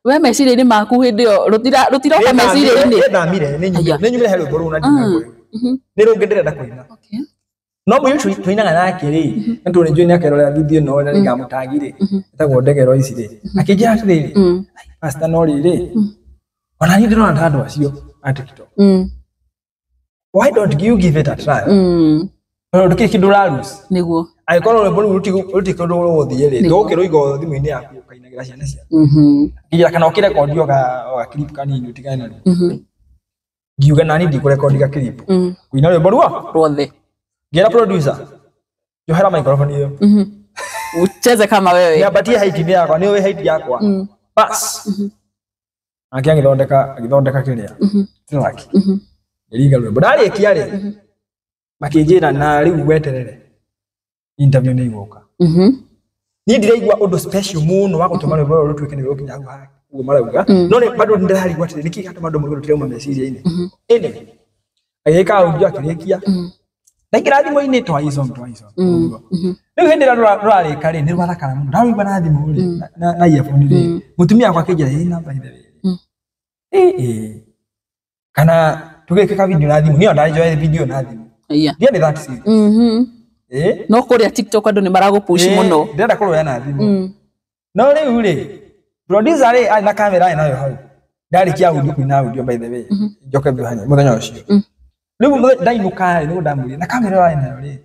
We meciria-inĩ maku hĩndĩ ĩyo rũtiroka meciria-inĩ. Ndamire nĩ nyumire he rwĩmbo rũu na ndinagwo. Nĩ rũngĩ ndĩrenda kũina. No mũirĩtu tũinaga nake rĩ, na tondũ nĩnjũĩ nĩ akerorera video ĩno na nĩngamũtagi rĩ, etagwo Ndegero ici rĩ, akĩnjĩra atĩrĩrĩ, pastor no rĩrĩ, ona niĩ ndĩrona ta andũ acio a TikTok. Why don't you give it a try? Tondũ ndũkĩrĩ kĩndũ ũra lose. Nĩguo. Angĩkorwo rwĩmbo rũu rũtikũndũ rũgũthiĩ rĩ, ndũgũkĩrũiga thimũ-inĩ yaku ũkainagĩra ciana ciaku. Nginya kana ũkĩrekondi o ga clip kanini ũtigane naruo. Ngiuga nani ndikũrekondi ga clip. Kũina rwĩmbo ruo ruothe. Ngĩra producer, njohera microphone ĩyo. Ucheze kama wewe. Niambatie height-inĩ yakwa, nĩ ũĩ height yakwa. Bas. Nake agĩthondeka kĩrĩa. Track. Ngĩringa rwĩmbo. Ndarĩkia rĩ, makĩnjĩra na rĩu weterere interview nĩ igũka. Niĩ ndiraigua ũndũ special mũno wa gũtũma rwĩmbo rũrũ rũtuĩke nĩ rũgũkinya hau ũguo marauga. No nĩ bado nĩndĩrarigwo atĩrĩ nĩkĩĩ gĩatũma andũ mauge rũtirauma meciria-inĩ. Anyway, agĩka audio akĩrĩkia. Ndaingĩra thimũ-inĩ twa song. Rĩu hĩndĩ ĩrĩa rũrarĩka rĩ, nĩ rwathakara mũno. Ndarũigua na thimũ rĩ, na earphone rĩ, mũtumia wakwa akĩnjĩra ĩ namba ithe rĩrĩ. Kana tũgĩke ka video na thimũ. Niĩ ona ndanjoe video na thimũ. Ndiarĩ that serious. No kũrĩa TikTok andũ nĩ maragũpush mũno. Ndĩrenda kũrũya na thimũ. No rĩu rĩ, producer rĩ arĩ na kamera arĩ nayo hau. Ndarĩkia audio kũina audio by the way. Njoke hanya mũthenya ũcio. Rĩu ndainũka rĩ nĩguo ndamwĩrire na kamera ĩyo arĩ nayo rĩ.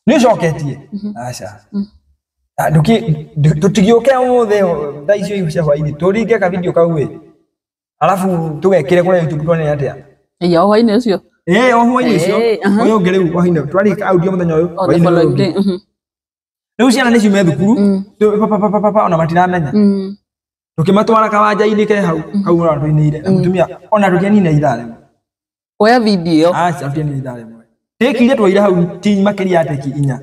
Nĩ ũcoketie? Aca. Tũtigĩũke ũmũthĩ thaa icio cia hwaĩ-inĩ tũringe ka video kau ĩ. Alafu tũgekĩre kũrĩa YouTube tuone atĩa. Iya hwaĩ-inĩ ũcio. O hwaĩ-inĩ ũcio. Ũyũ ũngĩ rĩu hwaĩ-inĩ twarĩka audio mũthenya ũyũ. The following day. Rĩu ciana nĩ ciume thukuru pa ona matiramenya. Tũkĩmatwara kawanja-inĩ ke hau kau ũrĩa tũinĩire na mũtumia ona tũtianina ithaa rĩmwe. Oya video. Aca tũtianina ithaa rĩmwe. Take iria twoire hau ti makĩria ya take inya.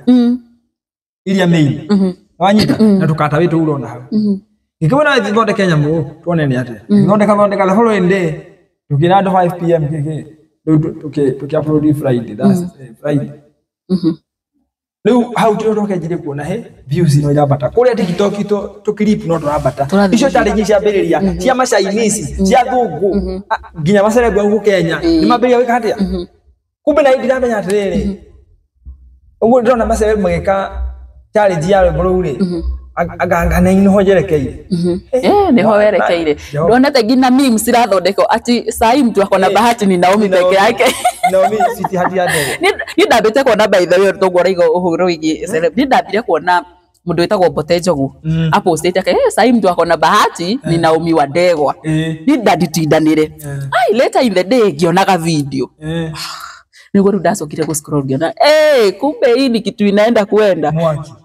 Iria main. Wanyita na tukata wĩtũ ũrona hau. Ngĩkĩmwĩra thondeke nyamũ tuone nĩ atĩa. Thondeka the following day tũkĩra andũ 5 pm kĩkĩ. Rĩu tũkĩ upload Friday, that's Friday. Rĩu hau tũrĩa twakenjire kuona he views no irambata. Kũrĩa TikTok tũ clip no tũrambata. Icio challenge ciambĩrĩria cia ma Chinese, cia thũngũ, nginya macerebu gũkũ Kenya nĩ mambĩrĩria gwĩka atĩa? Kumbe na ndiramenya atĩrĩrĩ. Ũguo ndĩrona macerebu magĩka challenge ya rwĩmbo rũu rĩ. Anga nĩho njerekeire. Nĩho werekeire. Ndonete nginya memes irathondekwo ati sai mtu ako na bahati ni Naomi peke yake. Naomi siti hati ya ndege. Niĩ ndambĩte kuona by the way tũguo ũraiga ũhoro wĩgiĩ celeb. Niĩ ndambire kuona mũndũ wĩtagwo Mbote Njogu apostĩte ake sai mtu ako na bahati ni Naomi wa Ndegwa. Niĩ ndanditindanĩre. Ai later in the day ngĩonaga video. Nĩguo rĩu ndacokire gũ scroll ngĩona kumbe hii ni kitu inaenda kuenda.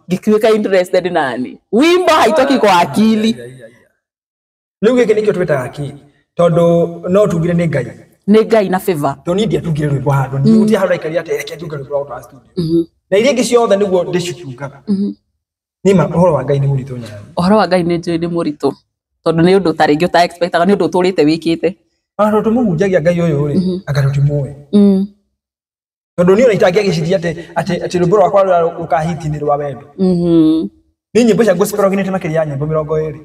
Ngĩtuĩka interested nani. Wimbo haitoki kwa akili. Rĩu gĩkĩ nĩkĩo twĩtaga kĩ tondũ no tugire nĩ Ngai. Nĩ Ngai na favor. Tondũ niĩ ndiatungire rwĩmbo handũ gũtirĩ handũ ndaikarire atĩ reke ndunge rwĩmbo rwa gũtwara studio. Na iria ingĩ ciothe nĩguo ndĩcitungaga. Nĩ ma ũhoro wa Ngai nĩ mũritũ nyarari. Ũhoro wa Ngai nĩ njũĩ nĩ mũritũ tondũ nĩ ũndũ ta rĩngĩ ũta expectaga, nĩ ũndũ ũtũrĩte wĩkĩte. Ona tondũ tũmũhunjagia Ngai ũyũ rĩ, anga tũtimũĩ. Tondũ niĩ ona itangĩagĩciria atĩ rwĩmbo rwakwa rũrĩa rũkahiti nĩ rwa wendo. Nĩ nyĩmbo cia gospel nginĩte makĩria ya nyĩmbo 20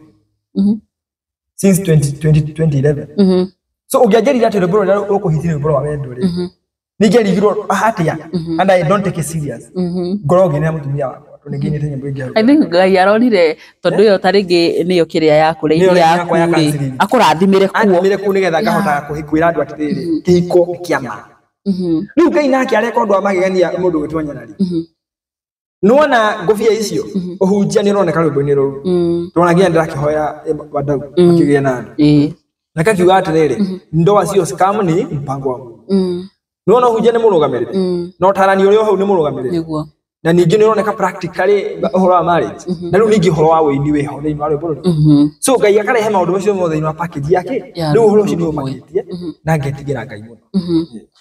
since 2011. So ũngĩanjĩrire atĩ rwĩmbo rũrĩa rũkũhiti nĩ rwĩmbo rwa wendo rĩ, ningĩarigirwo atĩa, and I don't take it serious. Ngorwo ngĩinĩra mũtumia wakwa tondũ nĩngĩinĩte nyĩmbo ingĩ hau. I think Ngai aronire tondũ ĩyo ta rĩngĩ nĩyo kĩrĩa yaku Nĩyo raini raini yaku yakwa ya rĩ, counseling. akũrathimĩre kuo. Andũmĩre kũu nĩgetha ngahotaga kwĩra andũ atĩrĩrĩ, kĩhiko nĩ kĩa ma. Rĩu Ngai nake areka ũndũ wa magegania mũndũ gwĩtwo Nyarari. Nĩwona ngũbia icio ũhunjia nĩ ũroneka rwĩmbo-inĩ rũu. Tũrona nginya ndĩrakĩhoya wadau makĩgĩe na andũ. Na kakiuga atĩrĩrĩ, ndoa sio scam, ni mpango wa Mungu. Nĩwona ũhunjia nĩ mũrũgamĩrĩri, na ũtarani ũrĩa o hau nĩ mũrũgamĩrĩri. Nĩguo. Na ningĩ nĩ ũroneka practically ũhoro wa marriage. Na rĩu ningĩ ũhoro wa wĩini wĩho thĩinĩ wa rwĩmbo rũu. So Ngai akarehe maũndũ macio mothe thĩinĩ wa package yake. Ya Rĩu ũhoro ũcio nĩ rwĩmbo rũmwe. ũmakĩtie na ngetigĩra Ngai mũno.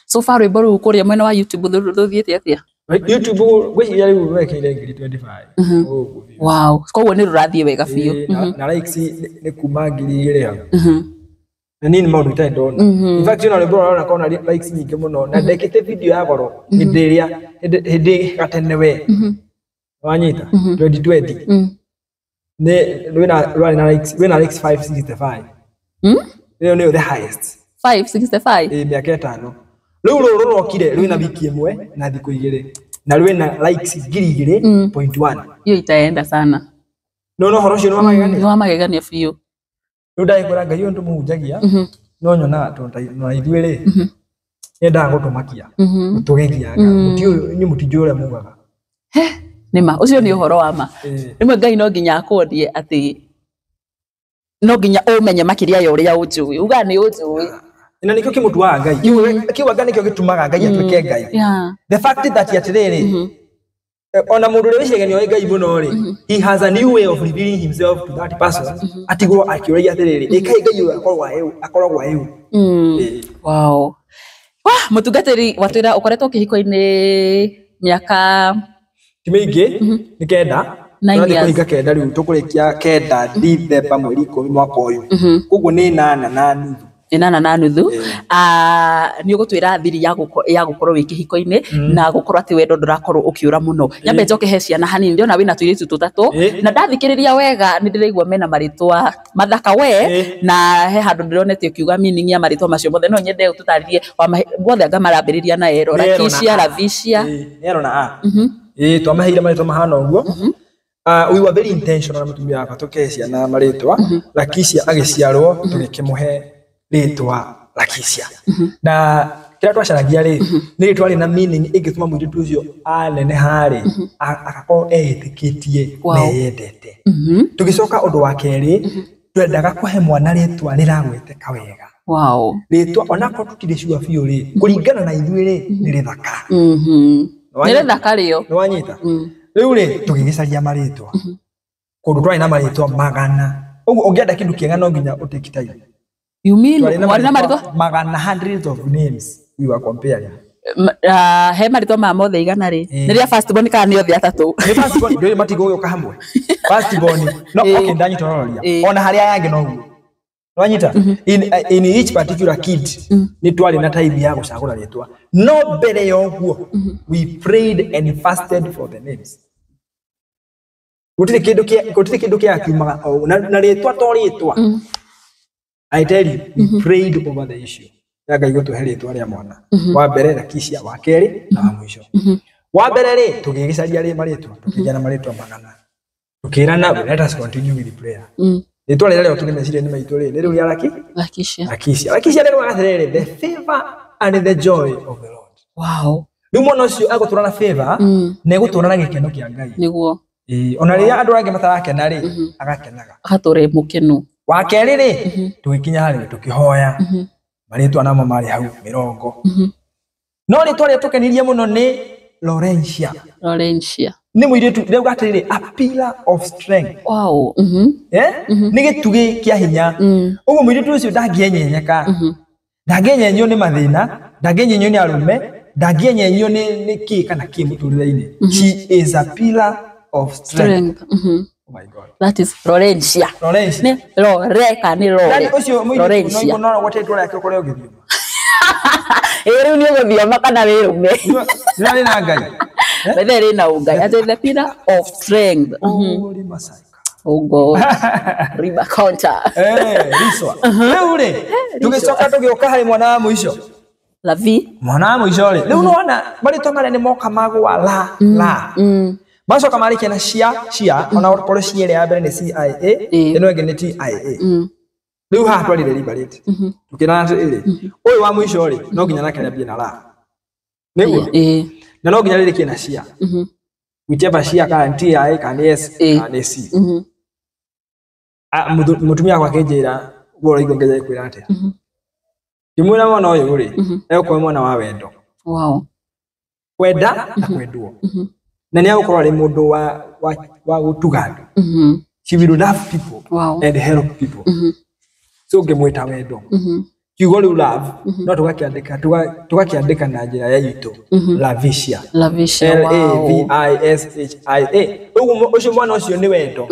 So far rwĩmbo rũu kũrĩa mwena wa YouTube rũthiĩte atĩa? YouTube ngwĩciria rĩu wekĩire 25,000. Ũguo biũ. Wow, koguo nĩ rũrathiĩ wega biũ. Ĩĩ, na likes nĩ kuma 2,000 hau. Na niĩ nĩ maũndũ itarĩ ndona. In fact, ona rwĩmbo rũrĩa kona likes nyingĩ mũno na ndekĩte video ya goro hĩndĩ ĩrĩa hĩndĩ gatene we. Wanyita 2020. Nĩ rwĩna rwarĩ na likes, rwĩna likes 565. Ĩyo nĩyo the highest. 565. Ĩ mĩaka 5. Rĩu rũrũ rũrokire rwĩna wiki 1 na thikũ 2 na rwĩna likes 2,000.1. Hiyo itaenda sana. No no ũhoro ũcio nĩ wa magegania. Nĩ wa magegania biũ. Rĩu ndagĩkwĩra Ngai ũyũ tũmũhunjagia no nyonaga tondũ na ithuĩ rĩ nĩendaga gũtũmakia, gũtũgegia, mũtiũĩ inyuĩ mũtinjũĩ ũrĩa mugaga. Nĩma ũcio nĩ ũhoro wa ma. Rĩmwe Ngai no nginya akwonie atĩ no nginya ũmenye makĩria ya ũrĩa ũnjũĩ. Uga nĩ ũnjũĩ. Na nĩkĩo kĩmũtuaga Ngai. Kĩu anga nĩkĩo gĩtũmaga Ngai atuĩke Ngai. The fact that atĩrĩrĩ, ona mũndũ ũrĩa wĩciragia nĩoĩ Ngai mũno rĩ, he has a new way of revealing himself to that person. Atigwo akĩũragia atĩrĩrĩ, ĩkai Ngai ũyũ akoragwo aĩ ũ? Wow. Wah, mũtungatĩri watwĩra ũkoretwo kĩhiko-inĩ mĩaka Ti mĩingĩ, nĩ 9. Nine Tũrathiĩ years. kũhinga 9 rĩu, tũkũrĩkia 9 Dithemba mweri 10 mwaka ũyũ. Koguo nĩ 8.5. 8.5. Nĩ ũgũtwĩra thiri ya gũkorwo wĩ kĩhiko-inĩ na gũkorwo atĩ wendo ndũrakorwo ũkĩũra mũno. Nyambe njoke he ciana hanini, ndĩrona wĩna tũirĩtu 3 na ndathikĩrĩria wega nĩ ndĩraigua mena marĩtwa mathaka we, na he handũ ndĩronete ũkiuga meaning ya marĩtwa macio mothe, no nyende ũtũtarĩrie mothe anga marambĩrĩria na Ero, Nĩ Ero na Rakishia, A. Ravishia. Nĩ Ero na A. Ĩĩ twamaheire marĩtwa mahana ũguo. We were very intentional na mũtumia wakwa tũkĩhe ciana marĩtwa. Rakishia agĩciarwo tũgĩkĩmũhe rĩtwa Rakishia. Na kĩrĩa twacaragia rĩ, nĩ rĩtwa rĩna meaning ĩngĩtũma mũirĩtu ũcio aneneha rĩ, agakorwo eĩtĩkĩtie na eyendete. Tũgĩcoka ũndũ wa kerĩ, twendaga kũhe mwana rĩtwa rĩragweteka wega. Wow. Rĩtwa onakorwo tũtirĩ sure biũ rĩ, kũringana na ithuĩ rĩ, nĩ rĩthaka. Nĩ rĩthaka rĩo. Nĩ wanyita? Rĩu rĩ, tũgĩgĩcaria marĩtwa. Kũndũ twarĩ na marĩtwa 100. Ũguo ũngĩenda kĩndũ kĩega no nginya ũtake time. You mean Twarĩ na mwarĩ na marĩtwa 100, hundreds of names we were comparing. He marĩtwa ma mothe 100 rĩ. Nĩ rĩa first born kana nĩ othe 3? Nĩ first born, ndũĩ matigũgĩũka hamwe. First born, no, okay, ndanyita ũroria. Ona harĩa aya angĩ noguo. Wanyita? In each particular kid, nĩ twarĩ na time ya gũcagũra rĩtwa. No mbere ya ũguo, we prayed and fasted for the names. Gũtirĩ kĩndũ kĩa, gũtirĩ kĩndũ kĩa kiumaga o ũguo. Na rĩtwa to rĩtwa. I tell you, we prayed over the issue. Ya Ngai gũtũhe rĩtwa rĩa mwana. Wa mbere Rakishia, wa kerĩ na wa mũico. Wa mbere rĩ, tũgĩgĩcaria rĩ marĩtwa, tũkĩgĩa na marĩtwa 100. Tũkĩrana, let us continue with the prayer. Rĩtwa rĩrĩa rĩokire meciria-inĩ maitũ rĩ, nĩ rĩu rĩa Raki? Rakishia. Rakishia. Rakishia rĩrĩa atĩrĩrĩ, the favor and the joy of the Lord. Wow. Rĩu mwana ũcio egũtũra na favor, na egũtũra na gĩkeno kĩa Ngai. Nĩguo. Ĩĩ, ona rĩrĩa andũ angĩ matarakena rĩ, agakenaga. Agatũra e mũkenu. Wa kerĩ rĩ, tũgĩkinya harĩ tũkĩhoya. Marĩtwa namo marĩ hau 20. No rĩtwa rĩrĩa tũkenirie mũno nĩ Laurentia. Laurentia. Nĩ mũirĩtu, rĩu atĩrĩrĩ, a pillar of strength. Wow. Nĩ gĩtugĩ kĩa hinya. Ũguo mũirĩtu ũcio ndangĩenyenyeka. Ndangĩenyenyio nĩ mathĩna, ndangĩenyenyio nĩ arũme, ndangĩenyenyio nĩ kĩ kana kĩ mũtũrĩre-inĩ. She is a pillar of strength. Strength. Mhm. Oh my God. That is Laurentia. Laurentia. Nĩ Lore kana nĩ Lore? Yani ũcio mũirĩtu no Laurentia. igũ no gwete rĩake ũkorwo ũgĩthioma. Ĩ rĩu nĩ ũgũthioma kana wĩrũme. Nĩ na Ngai. Bethe rĩ na ũngai. Atĩ the pillar of strength. Ori Masaika. Oh God. Riba counter. Eh, Riswa. Rĩu rĩ, tũgĩcoka tũgĩũka harĩ mwana wa mũico. Lavi. Mwana wa mũico rĩ, rĩu nĩwona marĩtwa marĩa nĩ moka magũa la la. Macoka marĩkia na cia cia, ona okorwo cia ĩrĩa ya mbere nĩ CIA, ĩno ĩngĩ nĩ TIA. Rĩu haha twarire deliberate. Tũkĩrana atĩrĩrĩ, ũyũ wa mũico rĩ, no nginya nake rĩambie na la. Nĩguo? Na no nginya rĩrĩkie na cia. Whichever cia kana nĩ TIA kana nĩ S kana nĩ C. Mũtumia wakwa akĩnjĩra ũguo ũraigua ngeria kwĩra atĩa. Ngĩmwĩra mwana ũyũ rĩ, egũkorwo mwana wa wendo. Wow. Kwenda na kwendwo. Na nĩ egũkorwo arĩ mũndũ wa gũtuga andũ. She will love people and help people. So ngĩmwĩta wendo. Kiugo rĩu love no tũgakĩandĩka tũgakĩandĩka na njĩra ya itũ. Lavisha. Lavisha. L Wow. A V I S H I A. Ũguo ũcio mwana ũcio nĩ wendo.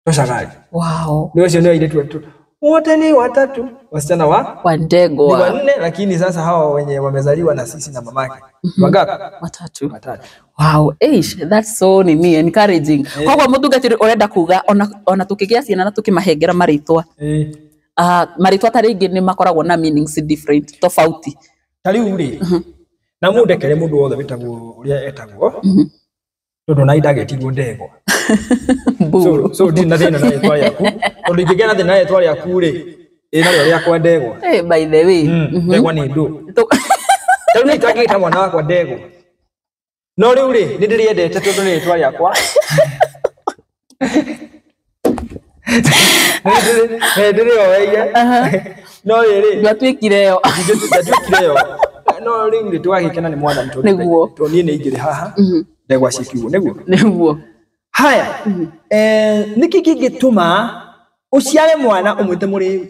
Tũcagari. Wow. Ni ũcio nĩ airĩtu wetu. Wote ni watatu. Wasichana wa Wa ni Ndegwa. wanne, lakini sasa hawa wenye wamezaliwa na sisi na mamake. Wangapi? Watatu. Watatu. Wow, eish, that's so nini encouraging. Koguo mũtungatĩri ũrenda kuga ona tũkĩgĩa ciana na tũkĩmahengera marĩtwa. Marĩtwa ta rĩngĩ nĩ makoragwo na meanings different, tofauti. Ta rĩu rĩ, na mũndekere mũndũ wothe wĩtagwo ũrĩa etagwo, tondũ na ndagĩtirwo Ndegwa. Mburu. So ndirĩ na thĩna na rĩtwa rĩaku, tondũ ingĩgĩa na thĩna na rĩtwa rĩaku rĩ, ĩ narĩo rĩakwa Ndegwa. Hey, by the way. Ndegwa nĩ ndũ. Ta rĩu nĩ itangĩta mwana wakwa Ndegwa. No rĩu rĩ, nĩ ndĩrĩendete tondũ nĩ rĩtwa rĩakwa. Nĩ ndĩrĩoeire. No rĩrĩ, Ndwatuĩkire yo. ndatuĩkire yo. No rĩu rĩ, tũgagĩkena nĩ mwathani tondũ Nĩguo. tondũ niĩ nĩ ingĩrĩ haha. Ndegwa cikiugo, nĩguo? Nĩguo. Haya, nĩkĩ kĩngĩtũma ũciare mwana ũmwĩte mũrĩu?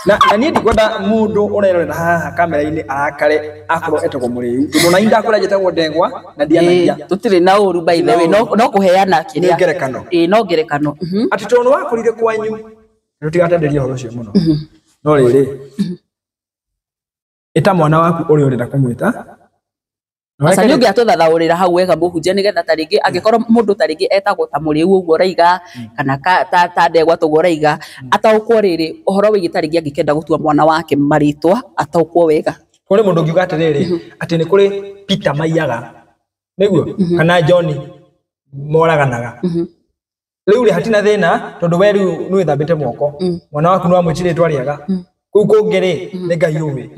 Na niĩ ndikwenda mũndũ ũrerorera haha kamera-inĩ arakare akorwo etagwo mũrĩu, tondũ ona niĩ ndakwĩra njĩtagwo Ndegwa na ndianagia. Tũtirĩ na ũru by the way, no kũheana kĩrĩa. Nĩ ngerekano. No ngerekano. Atĩ tondũ nĩwakorire kwanyu, tũtigatenderia ũhoro ũcio mũno. No rĩrĩ, ĩta mwana waku ũrĩa ũrenda kũmwĩta. Aca nĩ ũngĩatũthathaũrĩra hau wega mũhunjia nĩgetha ta rĩngĩ angĩkorwo mũndũ ta rĩngĩ etagwo ta mũrĩu ũguo ũraiga kana ta Ndegwa tũguo ũraiga ataũkwo rĩrĩ ũhoro wĩgiĩ ta rĩngĩ angĩkenda gũtua mwana wake marĩtwa ataũkwo wega. Kũrĩ mũndũ ũngiuga atĩrĩrĩ, atĩ nĩ kũrĩ Peter maiyaga, nĩguo, kana John moraganaga. Rĩu rĩ hatina thĩna tondũ we rĩu nĩ wĩthambĩte moko, mwana waku nĩ wamwĩtire rĩtwa rĩega, kũu kũngĩ rĩ nĩ Ngai ũĩ.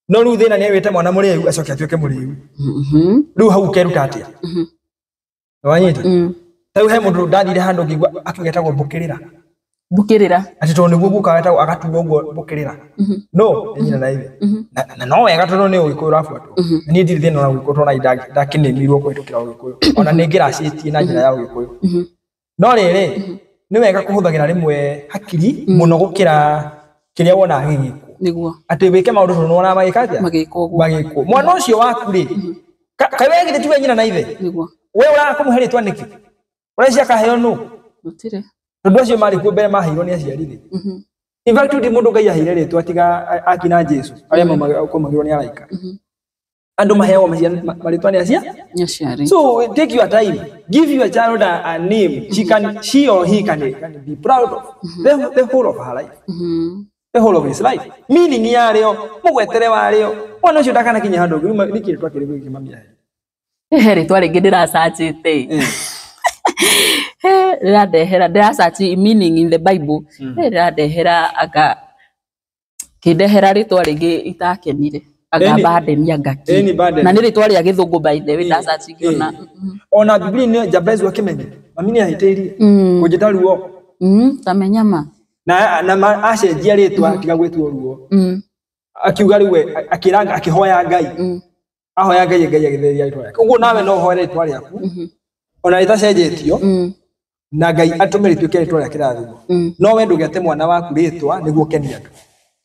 No rĩu thĩna nĩ awĩte mwana mũrĩu acoke atuĩke mũrĩu. Rĩu hau ũkeruta atĩa? Nĩwanyita? Rĩu he mũndũ ndathire handũ ngĩigua akiuga etagwo Mbũkĩrĩra. Mbũkĩrĩra. Atĩ tondũ nĩguo guka wetagwo agatuo ũguo Mbũkĩrĩra. No, nĩ nyina na ithe. Na no wega tondũ nĩ ũgĩkũyũ ũrabuatwo. Na niĩ ndirĩ thĩna na ũgĩkũyũ tondũ ona ndakĩnĩmirwo kũhĩtũkĩra ũgĩkũyũ. Ona nĩ ngĩracĩtie na njĩra ya ũgĩkũyũ. No rĩrĩ, nĩ wega kũhũthagĩra rĩmwe hakiri mũno gũkĩra kĩrĩa wonaga gĩgĩkwo. Nĩguo. Atĩ wĩke maũndũ tondũ nĩwonaga magĩka atĩa? Magĩkwo ũguo. Magĩkwo. Mwana ũcio waku rĩ, kaĩ we githĩ tiwe nyina na ithe? Nĩguo. We ũraga kũmũhe rĩtwa nĩkĩ? Ũreciria akaheo nũ? Gũtirĩ. Tondũ acio marĩ kuo mbere maheirwo nĩ aciari rĩ. In fact, ndi mũndũ Ngai aheire rĩtwa tiga akina Jesu, arĩa maumagĩrwo nĩ araika. Andũ maheagwo marĩtwa nĩ aciari. Nĩ aciari. So take your time. Give your child a name. She or he can be proud of the whole of her life. The whole of his life. Meaning yarĩo, mũgwetere warĩo. Mwana ũcio ndakanakinya handũ ũngĩ, nĩ kĩrĩtwa kĩrĩkũ gĩkĩ mami aheire? He rĩtwa rĩngĩ ndĩracacĩte. Rĩrandehera, ndĩracaci meaning in the Bible. Rĩrandehera anga kĩndehera rĩtwa rĩngĩ itakenire. Anga burden anga Any kĩ. burden. Na nĩ rĩtwa rĩa gĩthũngũ by the way ndacaci ngĩona. Ona Biblia nĩ Jabez akĩmenye. Mami nĩ ahĩtĩirie. Kũnjĩta ruo. Ta menyama. Na acenjia rĩtwa tiga gwĩtwo ruo. Akiuga rĩu we akĩranga akĩhoya Ngai. Ahoya Ngai Ngai agĩtheria rĩtwa rĩake. Ũguo nawe no ũhoere rĩtwa rĩaku. Ona rĩtacenjetio. Na Ngai atũme rĩtuĩke rĩtwa rĩa kĩrathimo. No we ndũgete mwana waku rĩtwa nĩguo ũkenie andũ.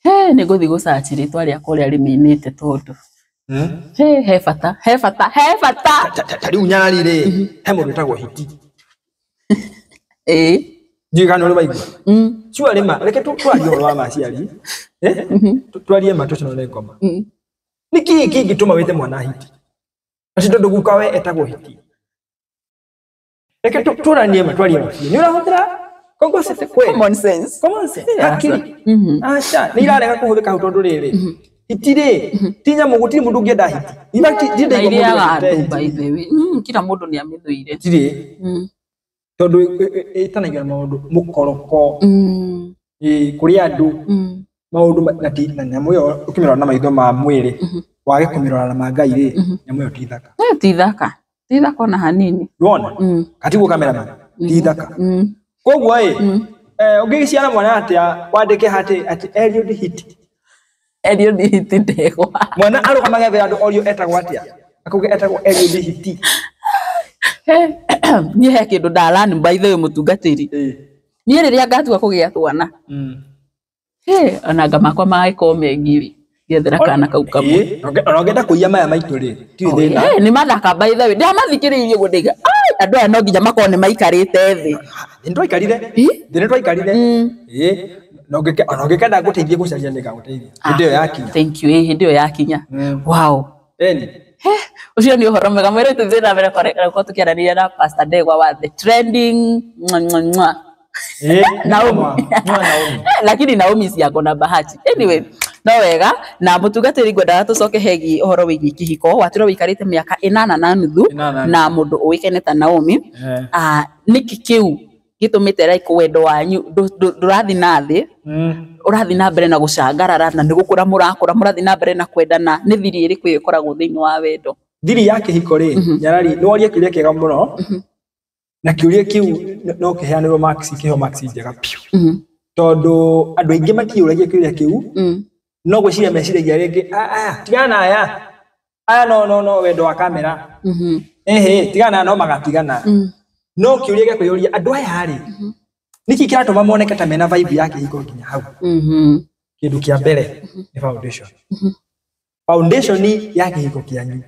He nĩ ngũthiĩ gũcaci rĩtwa rĩakwa ũrĩa rĩmĩnĩte tondũ He he bata, he bata, he bata. Ta rĩu nyarari rĩ, he mũndũ wĩtagwo hiti. Ĩĩ. Ndiũĩ kana nĩ ũrĩ waigua. Cua rĩma reke twarie ũhoro wa maciari. Eh? Twarie ma tũcinwo nĩ ngoma. Nĩ kĩĩ kĩngĩtũma wĩte mwana hiti? Atĩ tondũ guka we etagwo hiti. Reke tũranie ma twarie ma biũ. Nĩ ũrahũthĩra kongo city kweli? Common sense. Common sense. Hakiri. Aca, nĩ irarega kũhũthĩka hau tondũ rĩrĩ. Hiti rĩ, ti nyamũ, gũtirĩ mũndũ ũngĩenda hiti. In fact, ndirĩ Na ndaigua mũndũ irĩaga wendete andũ hiti. by the way. Kila mũndũ nĩ amĩthũire. Gũtirĩ. Tondũ ĩtanagio na maũndũ mũkoroko, kũrĩ andũ maũndũ na ti na nyamũ ĩyo ũkĩmĩrora na maitho ma mwĩrĩ, wage kũmĩrora na ma Ngai rĩ, nyamũ ĩyo ti thaka. Eh, ti thaka. Ti thaka ona hanini. Ndwona? Katiguo cameraman, ti thaka. Koguo ĩ, ũngĩgĩciara mwana atĩa wandĩke atĩ atĩ Eliud Hiti. Eliud Hiti Ndegwa. Mwana arũgamage mbere ya andũ orio etagwo atĩa? Akauga etagwo Eliud Hiti. Niĩ he kĩndũ ndalani by the way mũtungatĩri. Niĩ rĩrĩa ngatua kũgĩa twana. Ona anga makwa magĩkorwo mengiri. Ngĩethera kana kau kamwe. Ona ũngĩenda kũiya maya maitũ rĩ, tirĩ thĩna. Nĩ mathaka by the way. Ndamathikĩrĩirie ũguo ndaiga, ai, andũ aya no nginya makorwo nĩ maikarĩte thĩ. Nĩ twaikarire. Thĩ nĩ twaikarire. Ĩĩ. Na ona ũngĩkenda ngũteithie gũcaria nĩ ngagũteithia. Hĩndĩ ĩyo yakinya. Thank you. Hĩndĩ ĩyo yakinya. Wow. Eni. Ũcio nĩ ũhoro mwega. Mwĩrĩ tũthiĩ na mbere gũkorwo tũkĩaranĩria na Pastor Ndegwa wa The Trending. Mwa, mwa, mwa. Naomi. Mwa, Naomi. Lakini Naomi si ako na bahati. Anyway, no wega na mũtungatĩri ngwendaga tũcoke hegiĩ ũhoro wĩgiĩ kĩhiko. Watũra wĩikarĩte mĩaka 8.5 8.5 na mũndũ ũĩkaine ta Naomi. Nĩkĩ kĩu gĩtũmĩte like wendo wanyu ndũrathiĩ na thĩ, ũrathiĩ na mbere na gũcangarara na nĩ gũkũra mũrakũra, mũrathiĩ na mbere na kwendana? Nĩ thiri ĩrĩkũ ĩyo ĩkoragwo thĩinĩ wa wendo? Thiri ya kĩhiko rĩ, nyarari, nĩ woria kĩũria kĩega mũno. Na kĩũria kĩu no kĩheanĩrwo marks, kĩheo marks njega biũ. Tondũ andũ aingĩ matiũragia kĩũria kĩu, no gwĩciria meciragia rĩngĩ, aya, tigana na aya. Aya no no no wendo wa kamera. Ehe, tigana na no magatigana. No kĩũria gĩa kwĩyũria andũ aya rĩ, nĩkĩ kĩratũma moneke ta mena vibe ya kĩhiko nginya hau? Kĩndũ kĩa mbere nĩ foundation. Foundation ya kĩhiko kĩanyu.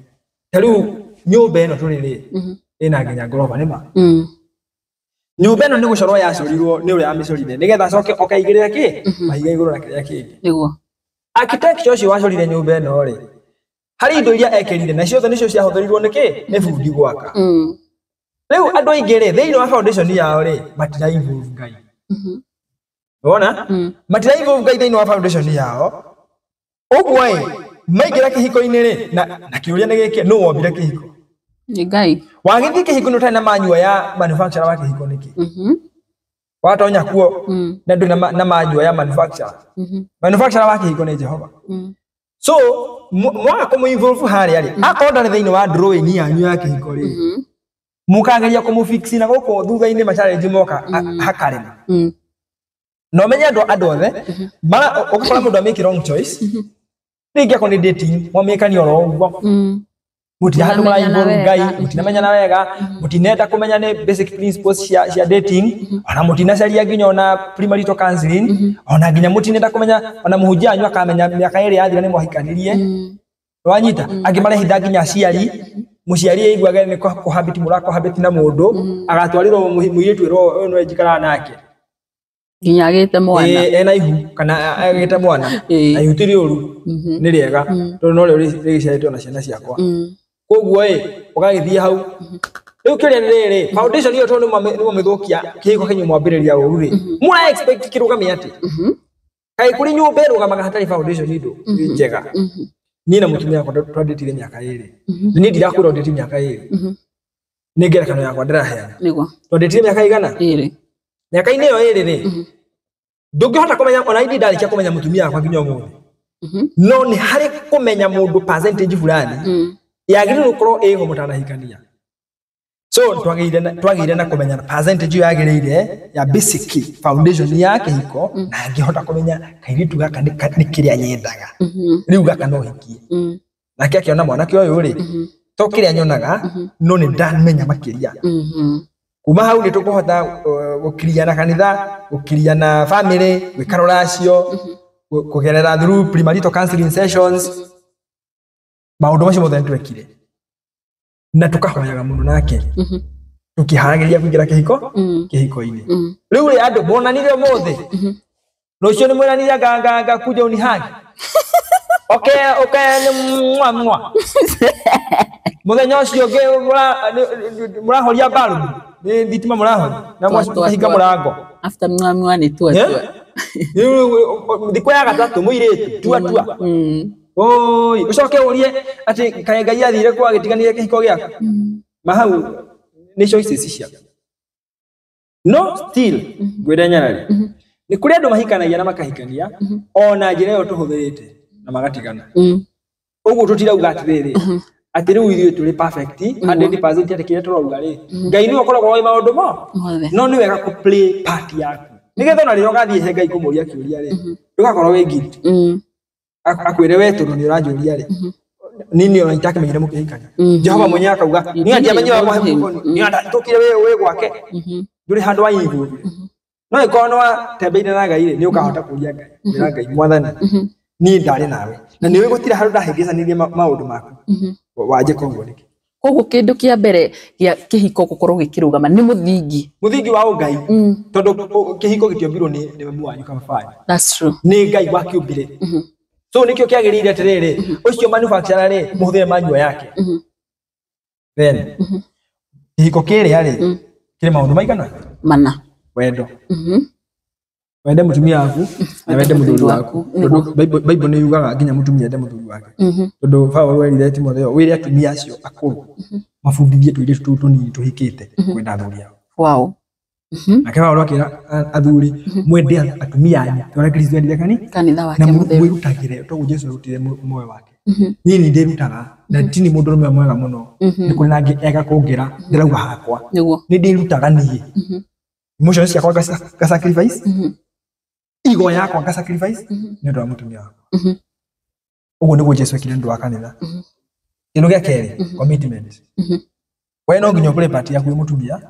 Ta rĩu nyũmba ĩno tũrĩ rĩ, ĩna nginya ngoroba nĩ ma. Nyũmba ĩno nĩ gũcorwo yacorirwo nĩ ũrĩa wamĩcorire nĩgetha acoke okaigĩrĩra kĩ mahiga igũrũ na kĩrĩa kĩngĩ. Nĩguo. Architect ũcio wacorire nyũmba ĩno rĩ, harĩ indo iria ekĩrire na ciothe nĩcio ciahũthĩrirwo nĩ kĩ nĩ bundi gwaka. Rĩu andũ aingĩ rĩ, thĩinĩ wa foundation yao rĩ, matira involve Ngai. Wona? Matira involve Ngai thĩinĩ wa foundation yao. Ũguo ĩ, maingĩra kĩhiko-inĩ rĩ, na kĩũria nĩ gĩkĩ, nũ wombire kĩhiko? Nĩ Ngai. Wagĩthiĩ kĩhiko-inĩ ũtarĩ na manual ya manufacturer wa kĩhiko nĩkĩ? Watonya kuo na ndũrĩ na manual ya manufacturer. Manufacturer wa kĩhiko nĩ Jehova. So mwaga kũmũ-involve harĩa rĩ, akorwo ndarĩ thĩinĩ wa drawing yanyu ya kĩhiko rĩ, mũkageria kũmũfix na gũkũ thutha-inĩ ma challenge moka hakarema. Na ũmenye andũ othe, ũgakora mũndũ amake wrong choice. Rĩngĩ akorwo nĩ dating, mwamĩkania oro ũguo. Mũtirĩ handũ Mũtinamenyana mũra-involve Ngai, wega. mũtinamenyana wega, mũtinenda kũmenya nĩ basic principles cia dating, ona mũtinacaria nginya ona premarital counseling, ona nginya mũtinenda kũmenya, ona mũhunjia wanyu akamenya mĩaka ĩrĩ yathira nĩ mwahikanirie. Wanyita? Angĩ marehitha nginya aciari, mũciari aiguage nĩ cohabit mũracohabit na mũndũ, agatwarĩrwo mũirĩtu ĩrwo ũyũ nĩwe njikaraga nake. Nginya agĩte mwana. Ĩĩ, ena ihu kana agĩte mwana. Na ihu ti rĩũru, nĩ rĩega, tondũ no rĩo rĩgĩciarĩtwo na ciana ciakwa. Koguo ĩ, ũgagĩthiĩ hau. Rĩu kĩũria nĩ rĩrĩ, foundation ĩyo tondũ nĩ mwamĩthũkia kĩhiko kĩanyu mwambĩrĩria ũru rĩ, mũra expect kĩrũgame atĩ? Kaĩ kũrĩ nyũmba ĩrũgamaga hatarĩ foundation indo njega? Niĩ na mũtumia wakwa twandĩtire mĩaka 2. Niĩ ndirakwĩra ndĩtire mĩaka 2. Nĩ ngerekano yakwa ndĩraheana. Nĩguo. Twandĩtire mĩaka igana? 2. Mĩaka-inĩ ĩyo 2 rĩ, ndũngĩhota kũmenya, ona niĩ ndarĩkia kũmenya mũtumia wakwa nginya ũmũthĩ. No nĩ harĩ kũmenya mũndũ percentage fulani yagĩrĩirwo gũkorwo ĩho mũtanahikania. So twagĩire na kũmenya percentage ĩyo yagĩrĩire ya basic foundation ya kĩhiko, na ngĩhota kũmenya kairĩtu gaka nĩ kĩrĩa nyendaga. Rĩu gaka no hikie. Nake akĩona mwanake ũyũ rĩ, to kĩrĩa nyonaga, no nĩ ndamenya makĩria. Kuma hau nĩ tũkũhota gũkiria na kanitha, gũkiria na family, gwĩka rũracio, kũgerera through premarital counseling sessions. Maũndũ macio mothe nĩtwekire na tũkahoyaga mũno nake tũkĩharagĩria kũingĩra kĩhiko kĩhiko-inĩ. Rĩu rĩ andũ monanire ũmũthĩ, rũciũ nĩ mwĩranire nganga kuja unihagi okay okay nĩ mwa mwa mũthenya ũcio ũngĩ mũrahoria mbarubu nĩ thitima mũrahoria na mwahinga mũrango after mwa mwa nĩ tua tua thikũ ya gatatũ mũirĩtu tua tua. Oi ũcoke ũrie atĩ kaĩ Ngai athire kwa agĩtiganĩria kĩhiko gĩaku mahau nĩ choices ciaku. No still ngwĩre nyarari nĩ kũrĩ andũ mahikanagia na makahikania ona njĩra ĩyo tũhũthĩrĩte na magatigana. Ũguo tũtirauga atĩrĩrĩ atĩ rĩu ithuĩ tũrĩ perfect 100% atĩ kĩrĩa tũrauga rĩ Ngai nĩwe ũkoragwo oĩ maũndũ mo, no nĩ wega kũ play part yaku nĩgetha ona rĩrĩa ũgathiĩ he Ngai kũmũria kĩũria rĩ ndũgakorwo wĩ guilty akwĩre we tondũ nĩ ũranjũria rĩ nini ona itakĩmenyire mũkĩhikania. Jehova mwenyewe akauga niĩ ndiamenyire niĩ ndatũkire wĩ gwake ndũrĩ handũ wa involve. No ĩkorwo nĩ watembeire na Ngai rĩ nĩ ũkahota kũria Ngai kwĩra Ngai mwathani niĩ ndarĩ nawe na nĩũĩ gũtirĩ handũ ndahĩngĩcanirie maũndũ maku wanjĩka ũguo nĩkĩ. Koguo kĩndũ kĩa mbere gĩa kĩhiko gũkorwo gĩkĩrũgama nĩ mũthingi mũthingi wa ũngai tondũ kĩhiko gĩtiombirwo nĩ mamu wanyu kana baba wanyu. That's true. Nĩ Ngai wakĩũmbire. So nĩkĩo kĩagĩrĩire atĩrĩrĩ ũcio manufacturer rĩ mũhũthĩre manual yake. Then kĩhiko kĩrĩa rĩ kĩrĩ maũndũ maigana mana. Wendo. Wende mũtumia waku na wende mũthuri waku tondũ Bible nĩ yugaga nginya mũtumia ende mũthuri wake. Tondũ Paul erire Timotheo wĩre atumia acio akũrũ mabundithie tũirĩtu tũu tũnini tũhikĩte kwenda athuri ao. Wow. Nake Paul akĩra athuri mwende atumia anyu tondũ Kristo endire kanitha wake mũtheru mwĩrutagĩre toguo Jesu arutire muoyo wake. Niĩ nĩ ndĩrutaga na tini mũndũ ũrũme mwega mũno nĩ kũrĩ na angĩ ega kũngĩra ndĩrauga hakwa nĩ ndĩrutaga niĩ emotions ciakwa nga sacrifice ego yakwa nga sacrifice nĩ ũndũ wa mũtumia wakwa. Ũguo nĩguo Jesu ekire nĩ ũndũ wa kanitha. Kĩndũ gĩa kerĩ commitment. We no nginya ũplay part yaku wĩ mũtumia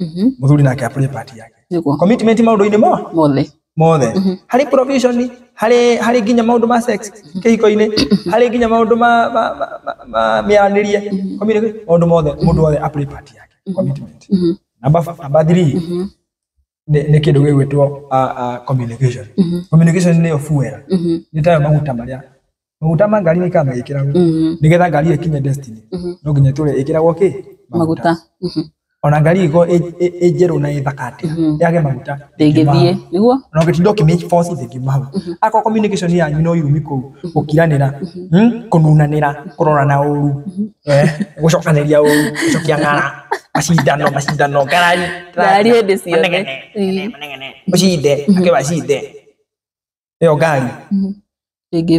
mũthuri nake aplay part yake. Commitment maũndũ-inĩ mothe mothe harĩ provision harĩ nginya maũndũ ma sex kĩhiko-inĩ harĩ nginya maũndũ ma mĩaranĩrie maũndũ mothe mũndũ wothe aplay part yake commitment. Number 3 nĩ kĩndũ gĩgwĩtwo communication. Communication nĩyo fuel. Nĩ tayo maguta marĩa maguta ma ngari nĩkaga magĩkĩragwo nĩgetha ngari ĩkinye destiny no nginya tũre ĩkĩragwo kĩ maguta. Ona ngari ĩkorwo ĩ njerũ na ĩthaka atĩa yage maguta ndĩngĩthiĩ nĩguo na ũngĩtinda ũkĩmĩ force ndĩngiuma hau. Akorwo communication yanyu no irumi kũu gũkiranĩra kũnunanĩra kũrorana ũru gũcokanĩria ũru gũcokia ng'ara macindano ngarari ngari hĩndĩ ciothe ũcinde akĩwacinde ĩyo ngari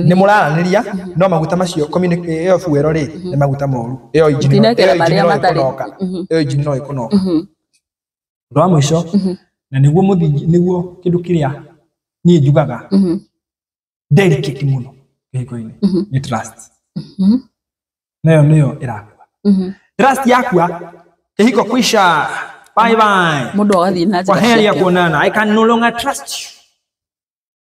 nĩ mũraranĩria no maguta macio ĩyo fuel rĩ nĩ maguta moru ĩyo injini no ĩkũnoka ĩyo injini no ĩkũnoka. Ũndũ wa mũico na nĩguo mũthingi nĩguo kĩndũ kĩrĩa niĩ njugaga delicate mũno kĩhiko-inĩ nĩ trust. Nayo nĩyo ĩrakua. Trust yakua kĩhiko kwisha bye bye. Mũndũ agathiĩ na njĩra kwa heri ya kuonana. I can no longer trust you.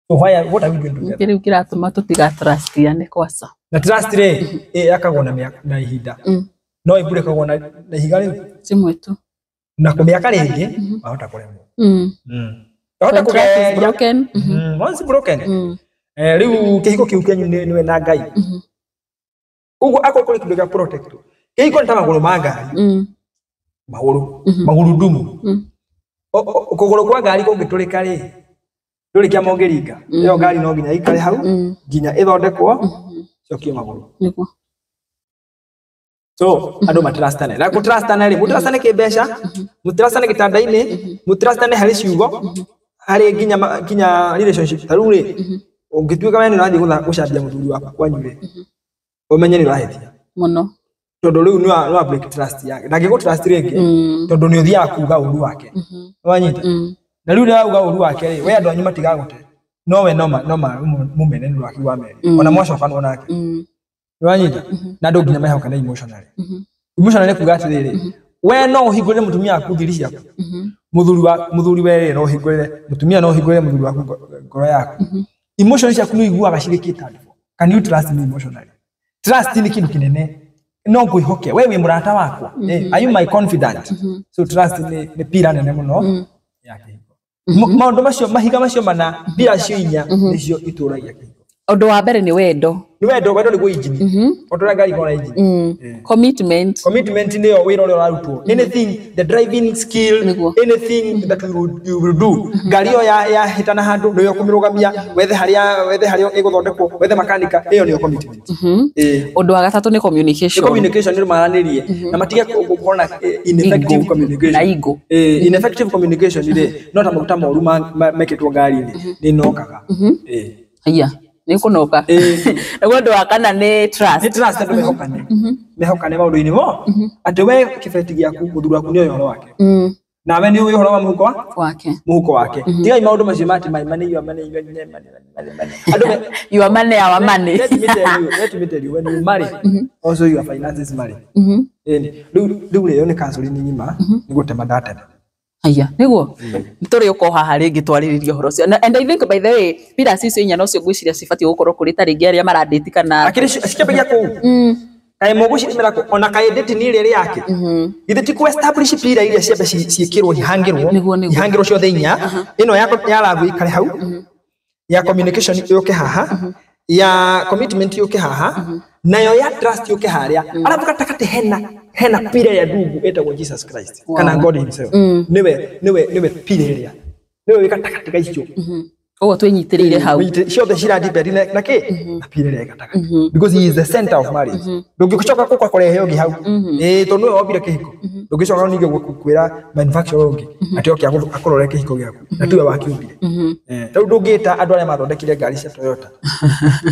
So why what are we doing together? Kĩrĩu kĩratũma tũtiga trust yani kwaca. Na trust rĩ yakagwo na ihinda. No ĩmbũrĩkagwo na ihiga rĩu. Simwe tu. Na kũmĩaka rĩngĩ wahota kũremwo. Wahota kũgeria broken. Once broken. Rĩu kĩhiko kĩu kĩanyu nĩwe na Ngai. Koguo akorwo kũrĩ kĩndũ gĩa protect. Kĩhiko nĩ ta magũrũ ma ngari. Magũrũ magurudumu. Kũgũrũ kwa ngari kũngĩtũrĩka rĩ ndũrĩ kĩama ũngĩringa ĩyo ngari no nginya ĩikare hau nginya ĩthondekwo cokie magũrũ. So andũ matrustane na gũtrustana rĩ mũtrustane kĩmbeca mũtrustane gĩtanda-inĩ mũtrustane harĩ ciugo harĩ nginya relationship. Ta rĩu rĩ ũngĩtuĩka we nĩ ũrathiĩ gũcambia mũthuri waku kwanyu rĩ ũmenye nĩ ũrahĩtia mũno tondũ rĩu nĩ wa break trust yake ndangĩgũ trust rĩngĩ tondũ nĩ ũthiaga kuuga ũru wake. Nĩwanyita? Na rĩu rĩrĩa wauga ũru wake rĩ we andũ anyu matigagũte no we no mũmene nĩ ũndũ wa meri ona mwacokanwo nake. Nĩwanyita? Na andũ nginya mehokane emotionally. Emotionally kuuga atĩrĩrĩ we no ũhingũrĩre mũtumia waku thiri ciaku mũthuri we rĩ no ũhingũrĩre mũtumia no ũhingũrĩre mũthuri waku ngoro yaku. Emotions ciaku nĩ ũiguaga cirĩ catered for. Can you trust me emotionally? Trust nĩ kĩndũ kĩnene No ngwĩhoke we wĩ mũrata wakwa. Are you my confidant? So trust nĩ pillar nene mũno ya kĩhiko. Maũndũ macio, mahiga macio mana, pillar cio inya nĩcio itũragia kĩhiko. Ũndũ wa mbere nĩ wendo. Nĩ wendo. Wendo nĩguo injini, o ta ũrĩa ngari ikoragwo na injini. Commitment. Commitment nĩyo wĩra ũrĩa ũrarutwo, anything, the driving skill. Nĩguo. Anything that you will do, ngari ĩyo yahĩtana handũ nĩyo kũmĩrũgamia, wethe harĩa ĩgũthondekwo, wethe makanika, ĩyo nĩyo commitment. Ũndũ wa gatatũ nĩ Nĩ communication. Communication nĩ maranĩrie na matige gũkorwo na ineffective Ego. communication. Na ego. Ineffective communication rĩ, no ta maguta moru mekĩtwo ngari-inĩ, nĩ nokaga. Haya, nĩ kũnoka. Naguo ũndũ wa kana nĩ trust. Nĩ trust, andũ mehokane maũndũ-inĩ mo, atĩ we kĩbeti gĩaku, mũthuri waku nĩ oĩ ũhoro wake, nawe nĩ ũĩ ũhoro wa mũhuko wa wake. Mũhuko wake. Tigai maũndũ macio ma atĩ my money, your money, your money, money, money, money. Andũ Your money, our money. Let me tell you, when you marry, also your finances marry. Ĩni rĩu rĩ, ĩyo nĩ counseling ng'ima, nĩ gũtema ndatema. Haya, nĩguo tũrĩ ũko haha rĩngĩ twarĩrĩria ũhoro ũcio. And I think, by the way, pillars icio inya nocio ngwĩciria cibatiĩ gũkorwo kũrĩ ta rĩngĩ arĩa marandĩti kana Akĩrĩ cikĩambagia kũu, kaĩ mũgũcirĩmĩra kũ ona kaĩ ndĩti nĩ ĩrĩa ĩrĩ yake, githĩ ti kũ establish pillar iria ciambe ciĩkĩrwo, ihangĩrwo? Nĩguo. Ihangĩrwo ciothe inya, ĩno ya love ĩikare hau, ya communication yũke haha, ya commitment yũke haha, nayo ya trust yũke harĩa, arabu gatagatĩ hena pillar ya ndungu ĩtagwo Jesus Christ kana God himself. Nĩwe pillar ĩrĩa nĩwe wĩ gatagatĩ ga icio. Ũguo twĩnyitĩrĩire hau. Ciothe ciradepend na kĩ? Na pillar ĩrĩa ĩ gatagatĩ, because he is the center of marriage. Ndũngĩcoka gũka kũrehe ũngĩ hau, ĩĩ, tondũ nĩwe wombire kĩhiko. Ndũngĩcoka ningĩ kwĩra manufacturer ũngĩ atĩ oke akũrore kĩhiko gĩaku na tiwe wakĩũmbire. Rĩu ndũngĩta andũ arĩa mathondekire ngari cia Toyota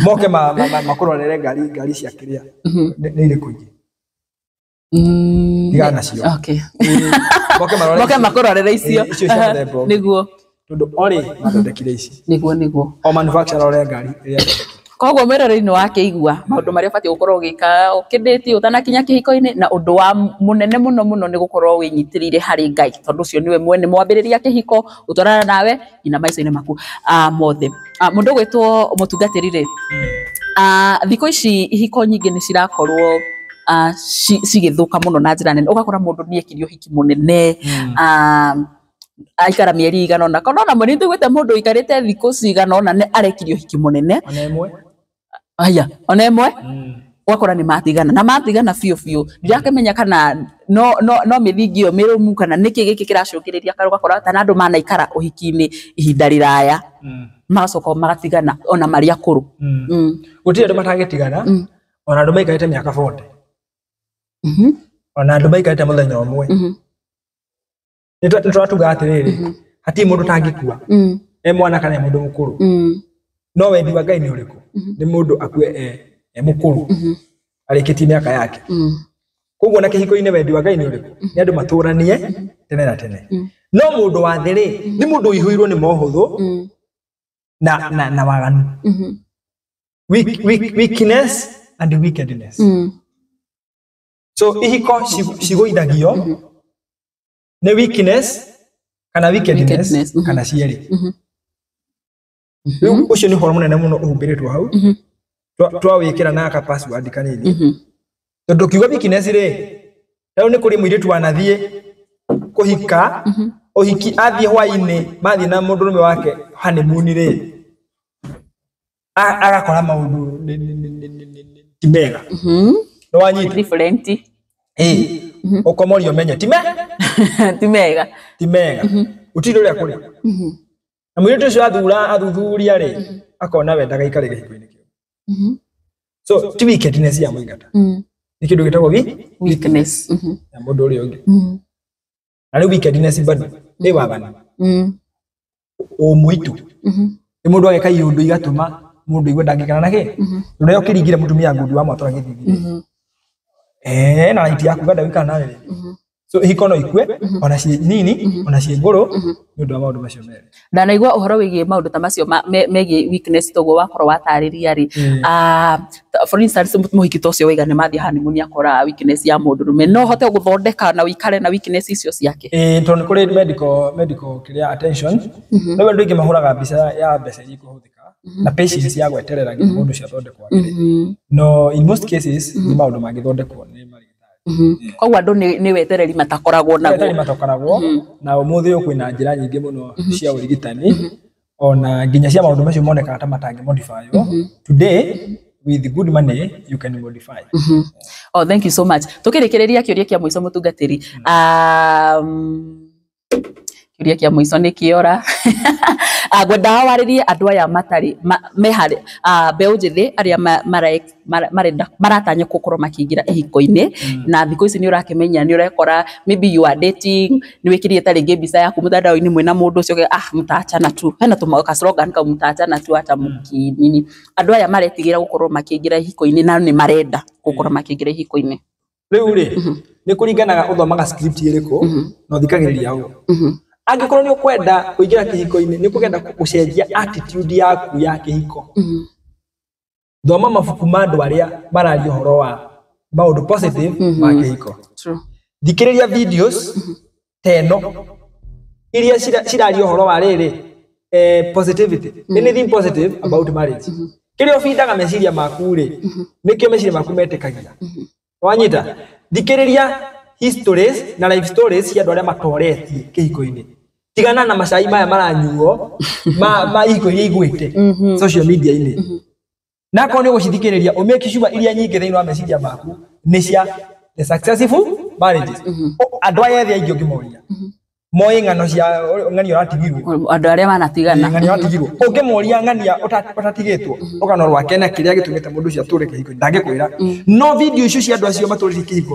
moke makũrorere ngari cia kĩrĩa nĩ irĩkũ ingĩ. Tigana nacio. Moke marore Moke makũrorere icio. Ĩĩ, icio cia mũthemba ũngĩ. Tondũ orĩ mathondekire ici. Nĩguo. O manufacturer ũrĩa ngari ĩrĩa athondekire. Koguo mwĩrore-inĩ wakĩigua maũndũ marĩa ũbatiĩ gũkorwo ũgĩka ũkĩndĩti ũtanakinya kĩhiko-inĩ, na ũndũ wa mũnene mũno mũno nĩ gũkorwo wĩnyitĩrĩire harĩ Ngai, tondũ ũcio nĩwe mwene mwambĩrĩria kĩhiko, gũtwarana nawe nginya maica-inĩ maku mothe. Mũndũ ũgwĩtwo mũtungatĩri rĩ, thikũ ici ihiko nyingĩ nĩ cirakorwo cigĩthũka mũno na njĩra nene, ũgakora mũndũ nĩ ekire ũhiki mũnene, aikara mĩeri igana ũna, kana ona nĩ tũiguĩte mũndũ ũikarĩte thikũ cigana ũna nĩ arekire ũhiki mũnene. Ona ĩmwe. Aya, ona ĩmwe ũgakora nĩ matigana na matigana biũ biũ. Ndirakĩmenya kana no mĩthingi ĩyo mĩrũmu kana nĩkĩ gĩkĩ kĩracũngĩrĩria, kana ũgakora kana andũ manaikara ũhiki-inĩ ihinda rĩraya, magacoka magatigana ona marĩ akũrũ. Gũtirĩ andũ matangĩtigana, ona andũ maikarĩte mĩaka 40, ona andũ maikarĩte mũthenya ũmwe. Nĩ tũratuga atĩrĩrĩ, hatirĩ mũndũ ũtangĩkua, e mwana kana e mũndũ mũkũrũ. No wendi wa Ngai nĩ ũrĩkũ? Nĩ mũndũ akue e mũkũrũ, arĩkĩtie mĩaka yake. Koguo na kĩhiko-inĩ wendi wa Ngai nĩ ũrĩkũ? Nĩ andũ matũranie tene na tene. No mũndũ wa thĩ rĩ, nĩ mũndũ ũihũirwo nĩ mohũthũ na waganu, weakness and wickedness. So ihiko cigũithagio nĩ weakness kana wickedness, Wickedness, kana cierĩ. Rĩu ũcio nĩ ũhoro mũnene mũno ũhumbĩrĩtwo hau, twawĩkĩra na ka password kanini, tondũ kiugo weakness rĩ, rĩu nĩ kũrĩ mũirĩtu wanathiĩ kũhika ũhiki, athiĩ hwainĩ, mathiĩ na mũndũrũme wake honeymoon rĩ, agakora maũndũ ti mega. Nĩ wanyita? Different. Ĩĩ, ũkomoria ũmenye ti me ti mega. Ti mega, gũtirĩ ũrĩa kũrĩ na mũirĩtu ũcio athura athuthuria rĩ, akona we ndagaikare gĩhiko-inĩ kĩu. So ti wickedness ya mũingata, nĩ kĩndũ gĩtagwo Weakness. Ya mũndũ ũrĩa ũngĩ. Na rĩu wickedness bado ĩ wathani ũmũitu, nĩ mũndũ ageka iũndũ igatũma mũndũ aigue ndangĩkana na kĩ ũrĩa ũkĩringire mũtumia ngundi wa mwatũra gĩthithi, na right yaku ganda wikara nawe rĩ. So ihiko no ikue ona ciĩ nini ona ciĩ ngũrũ nĩ ũndũ wa maũndũ macio merĩ. Ndanaigua ũhoro wĩgiĩ maũndũ ta macio megiĩ weakness toguo wakorwo watarĩria rĩ. For instance, mũhiki ta ũcio waiga nĩ mathiĩ honeymoon, akora weakness ya mũndũrũme, no hote gũthondeka na wĩikare na weakness icio ciake? Ĩĩ, tondũ nĩ kũrĩ medical kĩrĩa attention, no andũ aingĩ mahũraga mbica ya mbeca iria ikũhũthĩka. Na patience ya gweterera nginya mũndũ ũcio athondekwo agĩrĩre. No in most cases nĩ maũndũ mangĩthondekwo nĩ marigitari. Koguo andũ nĩ wetereri matakoragwo naguo. Wetereri matakoragwo na ũmũthĩ ũyũ kwĩna njĩra nyingĩ mũno cia ũrigitani ona nginya cia maũndũ macio monekaga ta matangĩ modify. Today with good money you can modify. Oh, thank you so much. Tukĩrĩkĩrĩria kĩũria kĩa mũico mũtungatĩri. Kĩũria kĩa mũico nĩ kĩora. Ngwendaga warĩrie andũ aya matarĩ meharĩ mbeũ njĩthĩ arĩa marenda maratanya gũkorwo makĩingĩra ihiko-inĩ, na thikũ ici nĩ ũrakĩmenya nĩ ũrekora maybe you are dating, nĩ wĩkĩrire ta rĩngĩ mbica yaku mũtandao-inĩ mwĩna mũndũ ũcio, ah, mtaachana tu, hena tũma slogan kau, mtaachana tu hata mũkinini. Andũ aya maretigĩra gũkorwo makĩingĩra ihiko-inĩ na nĩ marenda gũkorwo makĩingĩra ihiko-inĩ. Rĩu rĩ, nĩ kũringanaga ũthomaga script ĩrĩkũ na ũthikagĩrĩria ũ. Angĩkorwo nĩ ũkwenda kũingĩra kĩhiko-inĩ, nĩ ũkwenda gũcenjia attitude yaku ya kĩhiko, thoma mabuku ma andũ arĩa mararia ũhoro wa maũndũ positive ma kĩhiko. Thikĩrĩria videos ta ĩno iria ciraria ũhoro wa rĩrĩ, positivity, anything positive about marriage. Kĩrĩa ũbindaga meciria maku rĩ, nĩkĩo meciria maku metĩkagia. Wanyita? Thikĩrĩria histories na life stories cia andũ arĩa matoretie kĩhiko-inĩ. Tigana na macai maya maranyuo ma ihiko iria igwĩte social media-inĩ. Na akorwo nĩ ũgũcithikĩrĩria, ũmake sure iria nyingĩ thĩinĩ wa meciria maku nĩ cia the successful marriages. Andũ aya ethĩ aingĩ ũngĩmoria moĩ ng'ano cia ng'ania ũratigirwo. Andũ arĩa manatigana. Ng'ania ũratigirwo. Ũngĩmoria ng'ania ũtatigĩtwo rũgano rwake na kĩrĩa gĩtũmĩte mũndũ ũcio atũre kĩhiko, ndangĩkwĩra. No video icio cia andũ acio matũrĩte kĩhiko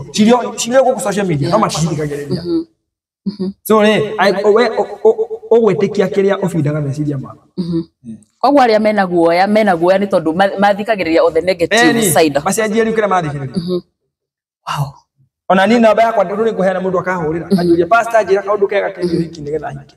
cirĩ gũkũ social media, no maticithikagĩrĩria. So rĩ, we ũgwĩtĩkia kĩrĩa ũbindaga meciria maku. Koguo arĩa mena guoya nĩ tondũ mathikagĩrĩria o the negative side. Macenjie rĩu kĩrĩa mathikĩrĩria. Ona niĩ namba yakwa ndũrĩ ngũheana, mũndũ akahũrĩra akanjũria, "Pastor, njĩra kaũndũ kega kegiĩ ũhiki nĩgetha hike."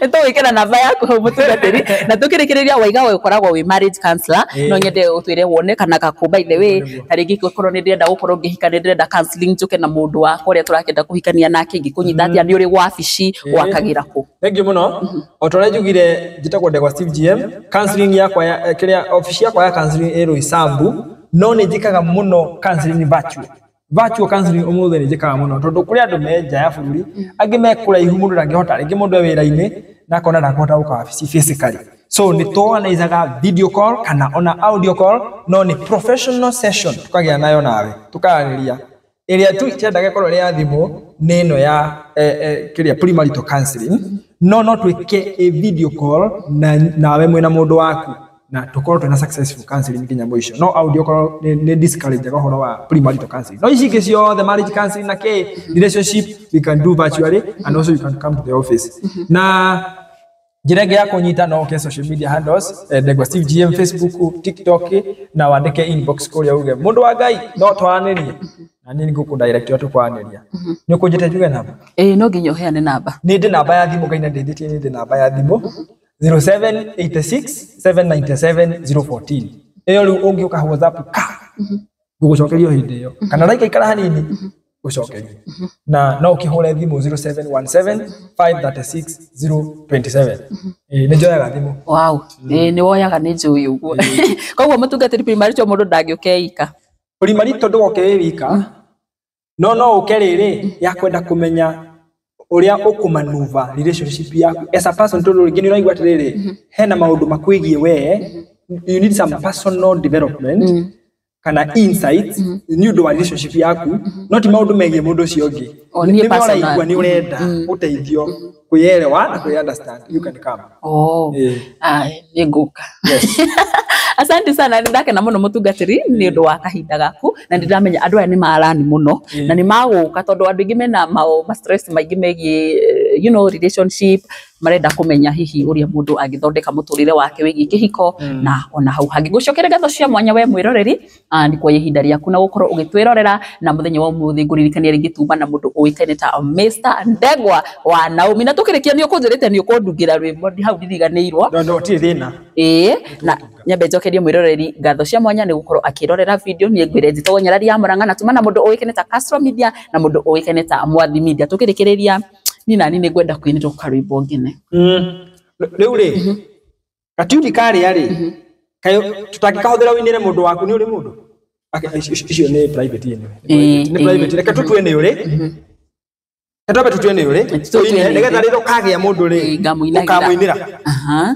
Nĩ tũgwĩkĩra namba yaku hau mũtungatĩri, na tũkĩrĩkĩrĩria waiga we ũkoragwo wĩ marriage counselor, no nyende ũtwĩre wonekanaga kũ, by the way? Ta rĩngĩ korwo nĩ ndĩrenda gũkorwo ngĩhika, nĩ ndĩrenda counseling, njũke na mũndũ wakwa ũrĩa tũrakĩenda kũhikania nake, ingĩkũnyita atĩa? Nĩ ũrĩ wabici, wakagĩra kũ? Thank you mũno. O ta ũrĩa njugire, njĩtagwo Ndegwa Steve GM. Counseling yakwa ya kĩrĩa office yakwa ya counseling ĩ Roysambu, no nĩ njĩkaga mũno counseling virtual. Virtual counseling ũmũthĩ nĩ njĩkaga mũno tondũ kũrĩ andũ me nja ya bũrũri, angĩ me kũraihu, mũndũ ndangĩhota, rĩngĩ mũndũ e wĩra-inĩ na akona ndakũhota gũka wabici physically. So nĩ tũorganizaga video call kana ona audio call, no nĩ professional session tũkagĩa nayo nawe tũkaranĩria. Ĩrĩa tu itendaga ĩkorwo ĩrĩ ya thimũ nĩ ĩno ya kĩrĩa premarital counseling, no twĩke a video call na nawe mwĩna mũndũ waku na tũkorwo twĩna successful counseling nginya mũico. No audio call nĩ discourage ũhoro wa premarital counseling, no ici ingĩ ciothe, marriage counseling na kĩ relationship, we can do virtually and also you can come to the office. Na njĩra ĩngĩ ya kũnyita, no ũke social media handles, Ndegwa Steve GM, Facebook, TikTok, na wandĩke inbox kũrĩa uge, "Mũndũ wa Ngai, no twaranĩrie?" Na niĩ nĩngũkũ direct ũrĩa tũkwaranĩria. Nĩ ũkũnjĩte njuge namba? Ĩĩ, no nginya ũheane namba. Nĩ ndĩ namba ya thimũ, Ngai na ndeithĩtie, nĩ ndĩ namba ya thimũ 0786 797 014. Ĩyo rĩu ũngĩũka WhatsApp ka ngũgũcokeria o hĩndĩ ĩyo, kana raika ikara hanini gũcokeria, na no ũkĩhũre thimũ 0717 536 027. Ĩĩ, nĩ njoyaga thimũ. Wow, ĩĩ, nĩ woyaga, nĩ njũĩ ũguo. Koguo mũtungatĩri, premarital mũndũ ndangĩũka eika? Premarital ndũgoke wĩ wika, no ũke rĩrĩ ya kwenda kũmenya ũrĩa ũkũmanuva relationship yaku as a person, tondũ rĩngĩ nĩ ũraigua atĩrĩrĩ, hena maũndũ makwĩgiĩ we, you need some personal development kana insights nĩ ũndũ wa relationship yaku, no ti maũndũ megiĩ mũndũ ũcio ũngĩ. O, niĩ Nĩ personal. ũraigua nĩ ũrenda ũteithio kwĩyerewa na kwĩ understand, you can come. Oh, Ĩĩ. ah, nĩ ngũka. Asante sana, nĩ ndakena mũno mũtungatĩri nĩ ũndũ wa kahinda gaku, na nĩ ndĩramenya andũ aya nĩ marani mũno na nĩ magũka tondũ andũ aingĩ mena ma stress maingĩ megiĩ relationship, marenda kũmenya hihi ũrĩa mũndũ angĩthondeka mũtũrĩre wake wĩgiĩ kĩhiko na ona hau hangĩ. Ngũcokeria ngatho cia mwanya we mwĩroreri, nĩ kuoya ihinda rĩaku na gũkorwo ũgĩtwĩrorera. Na mũthenya wa ũmũthĩ ngũririkania rĩngĩ tuma na mũndũ ũĩkaine ta Mr Ndegwa wa Naomi, na tũkĩrĩkia nĩ ũkũnjĩrĩte nĩ ũkũndungĩra rwĩmbo hau ndiriganĩirwo. No, tirĩ thĩna. Ĩĩ, na nyambe njokerie mwĩroreri ngatho cia mwanya nĩ gũkorwo akĩrorera video. Niĩ ngwĩre njĩtagwo Nyarari ya Mũrang'a, na tuma na mũndũ ũĩkaine ta Castro Media na mũndũ ũĩkaine ta Mwathi Media. Tũkĩrĩkĩrĩria, niĩ nani nĩ ngwenda kũinĩrwo karwĩmbo ngene. Rĩu rĩ Gatiuni karĩa rĩ kayo tutangĩkahũthĩra ũinĩre mũndũ waku nĩ ũrĩ mũndũ. Okay, icio nĩ private anyway. Nĩ private, reke tũtue nĩ ũrĩ. Reke twambe tũtue nĩ ũrĩ. Ũine nĩgetha rĩrĩa ũkagĩa mũndũ rĩ ũkamũinĩra. Aha.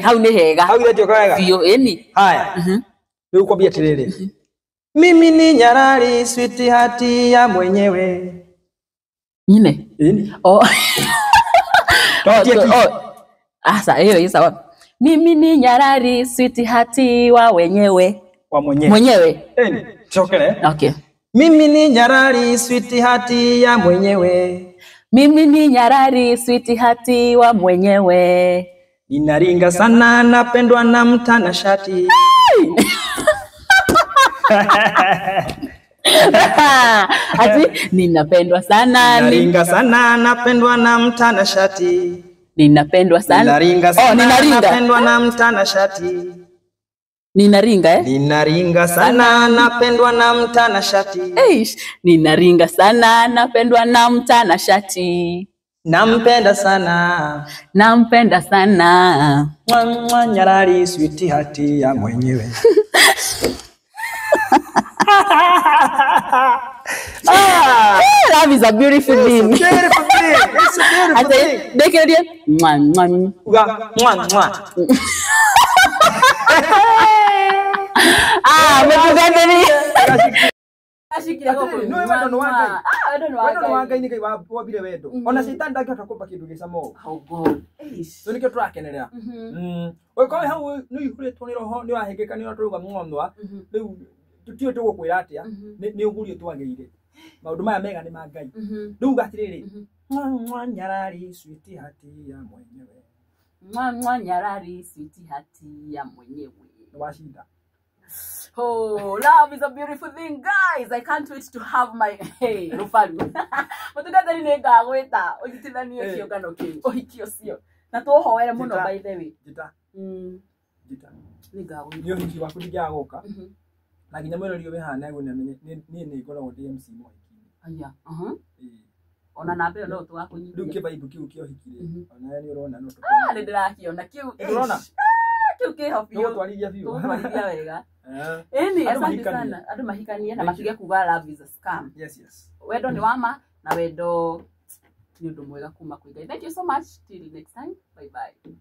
Hau nĩ hega. Hau githĩ ti wega? Biũ, ĩni. Haya. Rĩu kwambia atĩrĩrĩ. Mimi ni nyarari sweetheart ya mwenyewe. Nyine? Ĩni. Oh. Twatie ki. Asa, hiyo sawa. Mimi ni nyarari sweetheart wa wenyewe. Wa mwenyewe. Mwenyewe. Ĩni. Cokere. Okay. Mimi ni nyarari sweetheart ya mwenyewe. Mimi ni nyarari sweetheart wa mwenyewe. Ninaringa sana napendwa na mtanashati. Ati ninapendwa sana. Ninaringa sana napendwa na mtanashati. Ninapendwa sana. Ninaringa sana ninaringa. Napendwa na mtanashati. Ninaringa eh? Ninaringa sana napendwa na mtanashati. Eish, ninaringa sana napendwa na mtanashati. Nampenda sana. Nampenda sana. Mwa mwa nyarari sweetheart ya mwenyewe. Love is a beautiful thing. Beautiful thing. It's a beautiful thing. Dekeria. Mwa mwa. Uga mwa mwa. Ah, mtugateri. No wendo nĩ wa Ngai. Wendo nĩ wa Ngai nĩ Ngai wambire wendo. Ona caitani ndangĩhota kũmba kĩndũ gĩ cama ũũ. So nĩkĩo tũrakenerera. Ũngĩkorwo wĩ hau nĩ ũihũrĩtwo nĩ roho nĩ wahĩngĩka nĩ ũrĩa tũrauga mwanwa rĩu tũtiũĩ tũgũkwĩra atĩa nĩ ũgurio twagĩire. Maũndũ maya mega nĩ ma Ngai. Rĩu uga atĩrĩrĩ mwa mwa nyarari sweetheart ya mwenyewe. Mwa mwa nyarari sweetheart ya mwenyewe. Nĩ wacinda. Oh, love is a beautiful thing, guys. I can't wait to have my hey, rufaru. Mutugateri nĩ ngagwĩta ũnyitithanie kĩũngano kĩu ũhiki ũcio na tũhoere mũno by the way. Njĩta. Njĩta. Nĩ ngagwĩta. Nĩ ũhiki waku ndingĩaga gũka. Na nginya mwĩrori ũyũ wĩ haha nĩaguo nĩamenye niĩ nĩ ngoragwo ndĩ MC mohiki-inĩ. Aya. Ona namba ĩyo no tũgakũnyitithia. Rĩu kĩbaibu kĩu kĩa ũhiki rĩ, onawe nĩ ũrona no tũkũ. Ah, nĩ ndĩrakĩona kĩu. Ndũrona? Kĩu kĩho biũ. Tũgũtwarithia biũ. Tũgũtwarithia wega. Ĩni, asante sana. Andũ mahikanie na matige kuga love is a scam. Yes, yes. Wendo nĩ wama na wendo nĩ ũndũ mwega kuma kwĩ Ngai. Thank you so much. Till next time. Bye bye.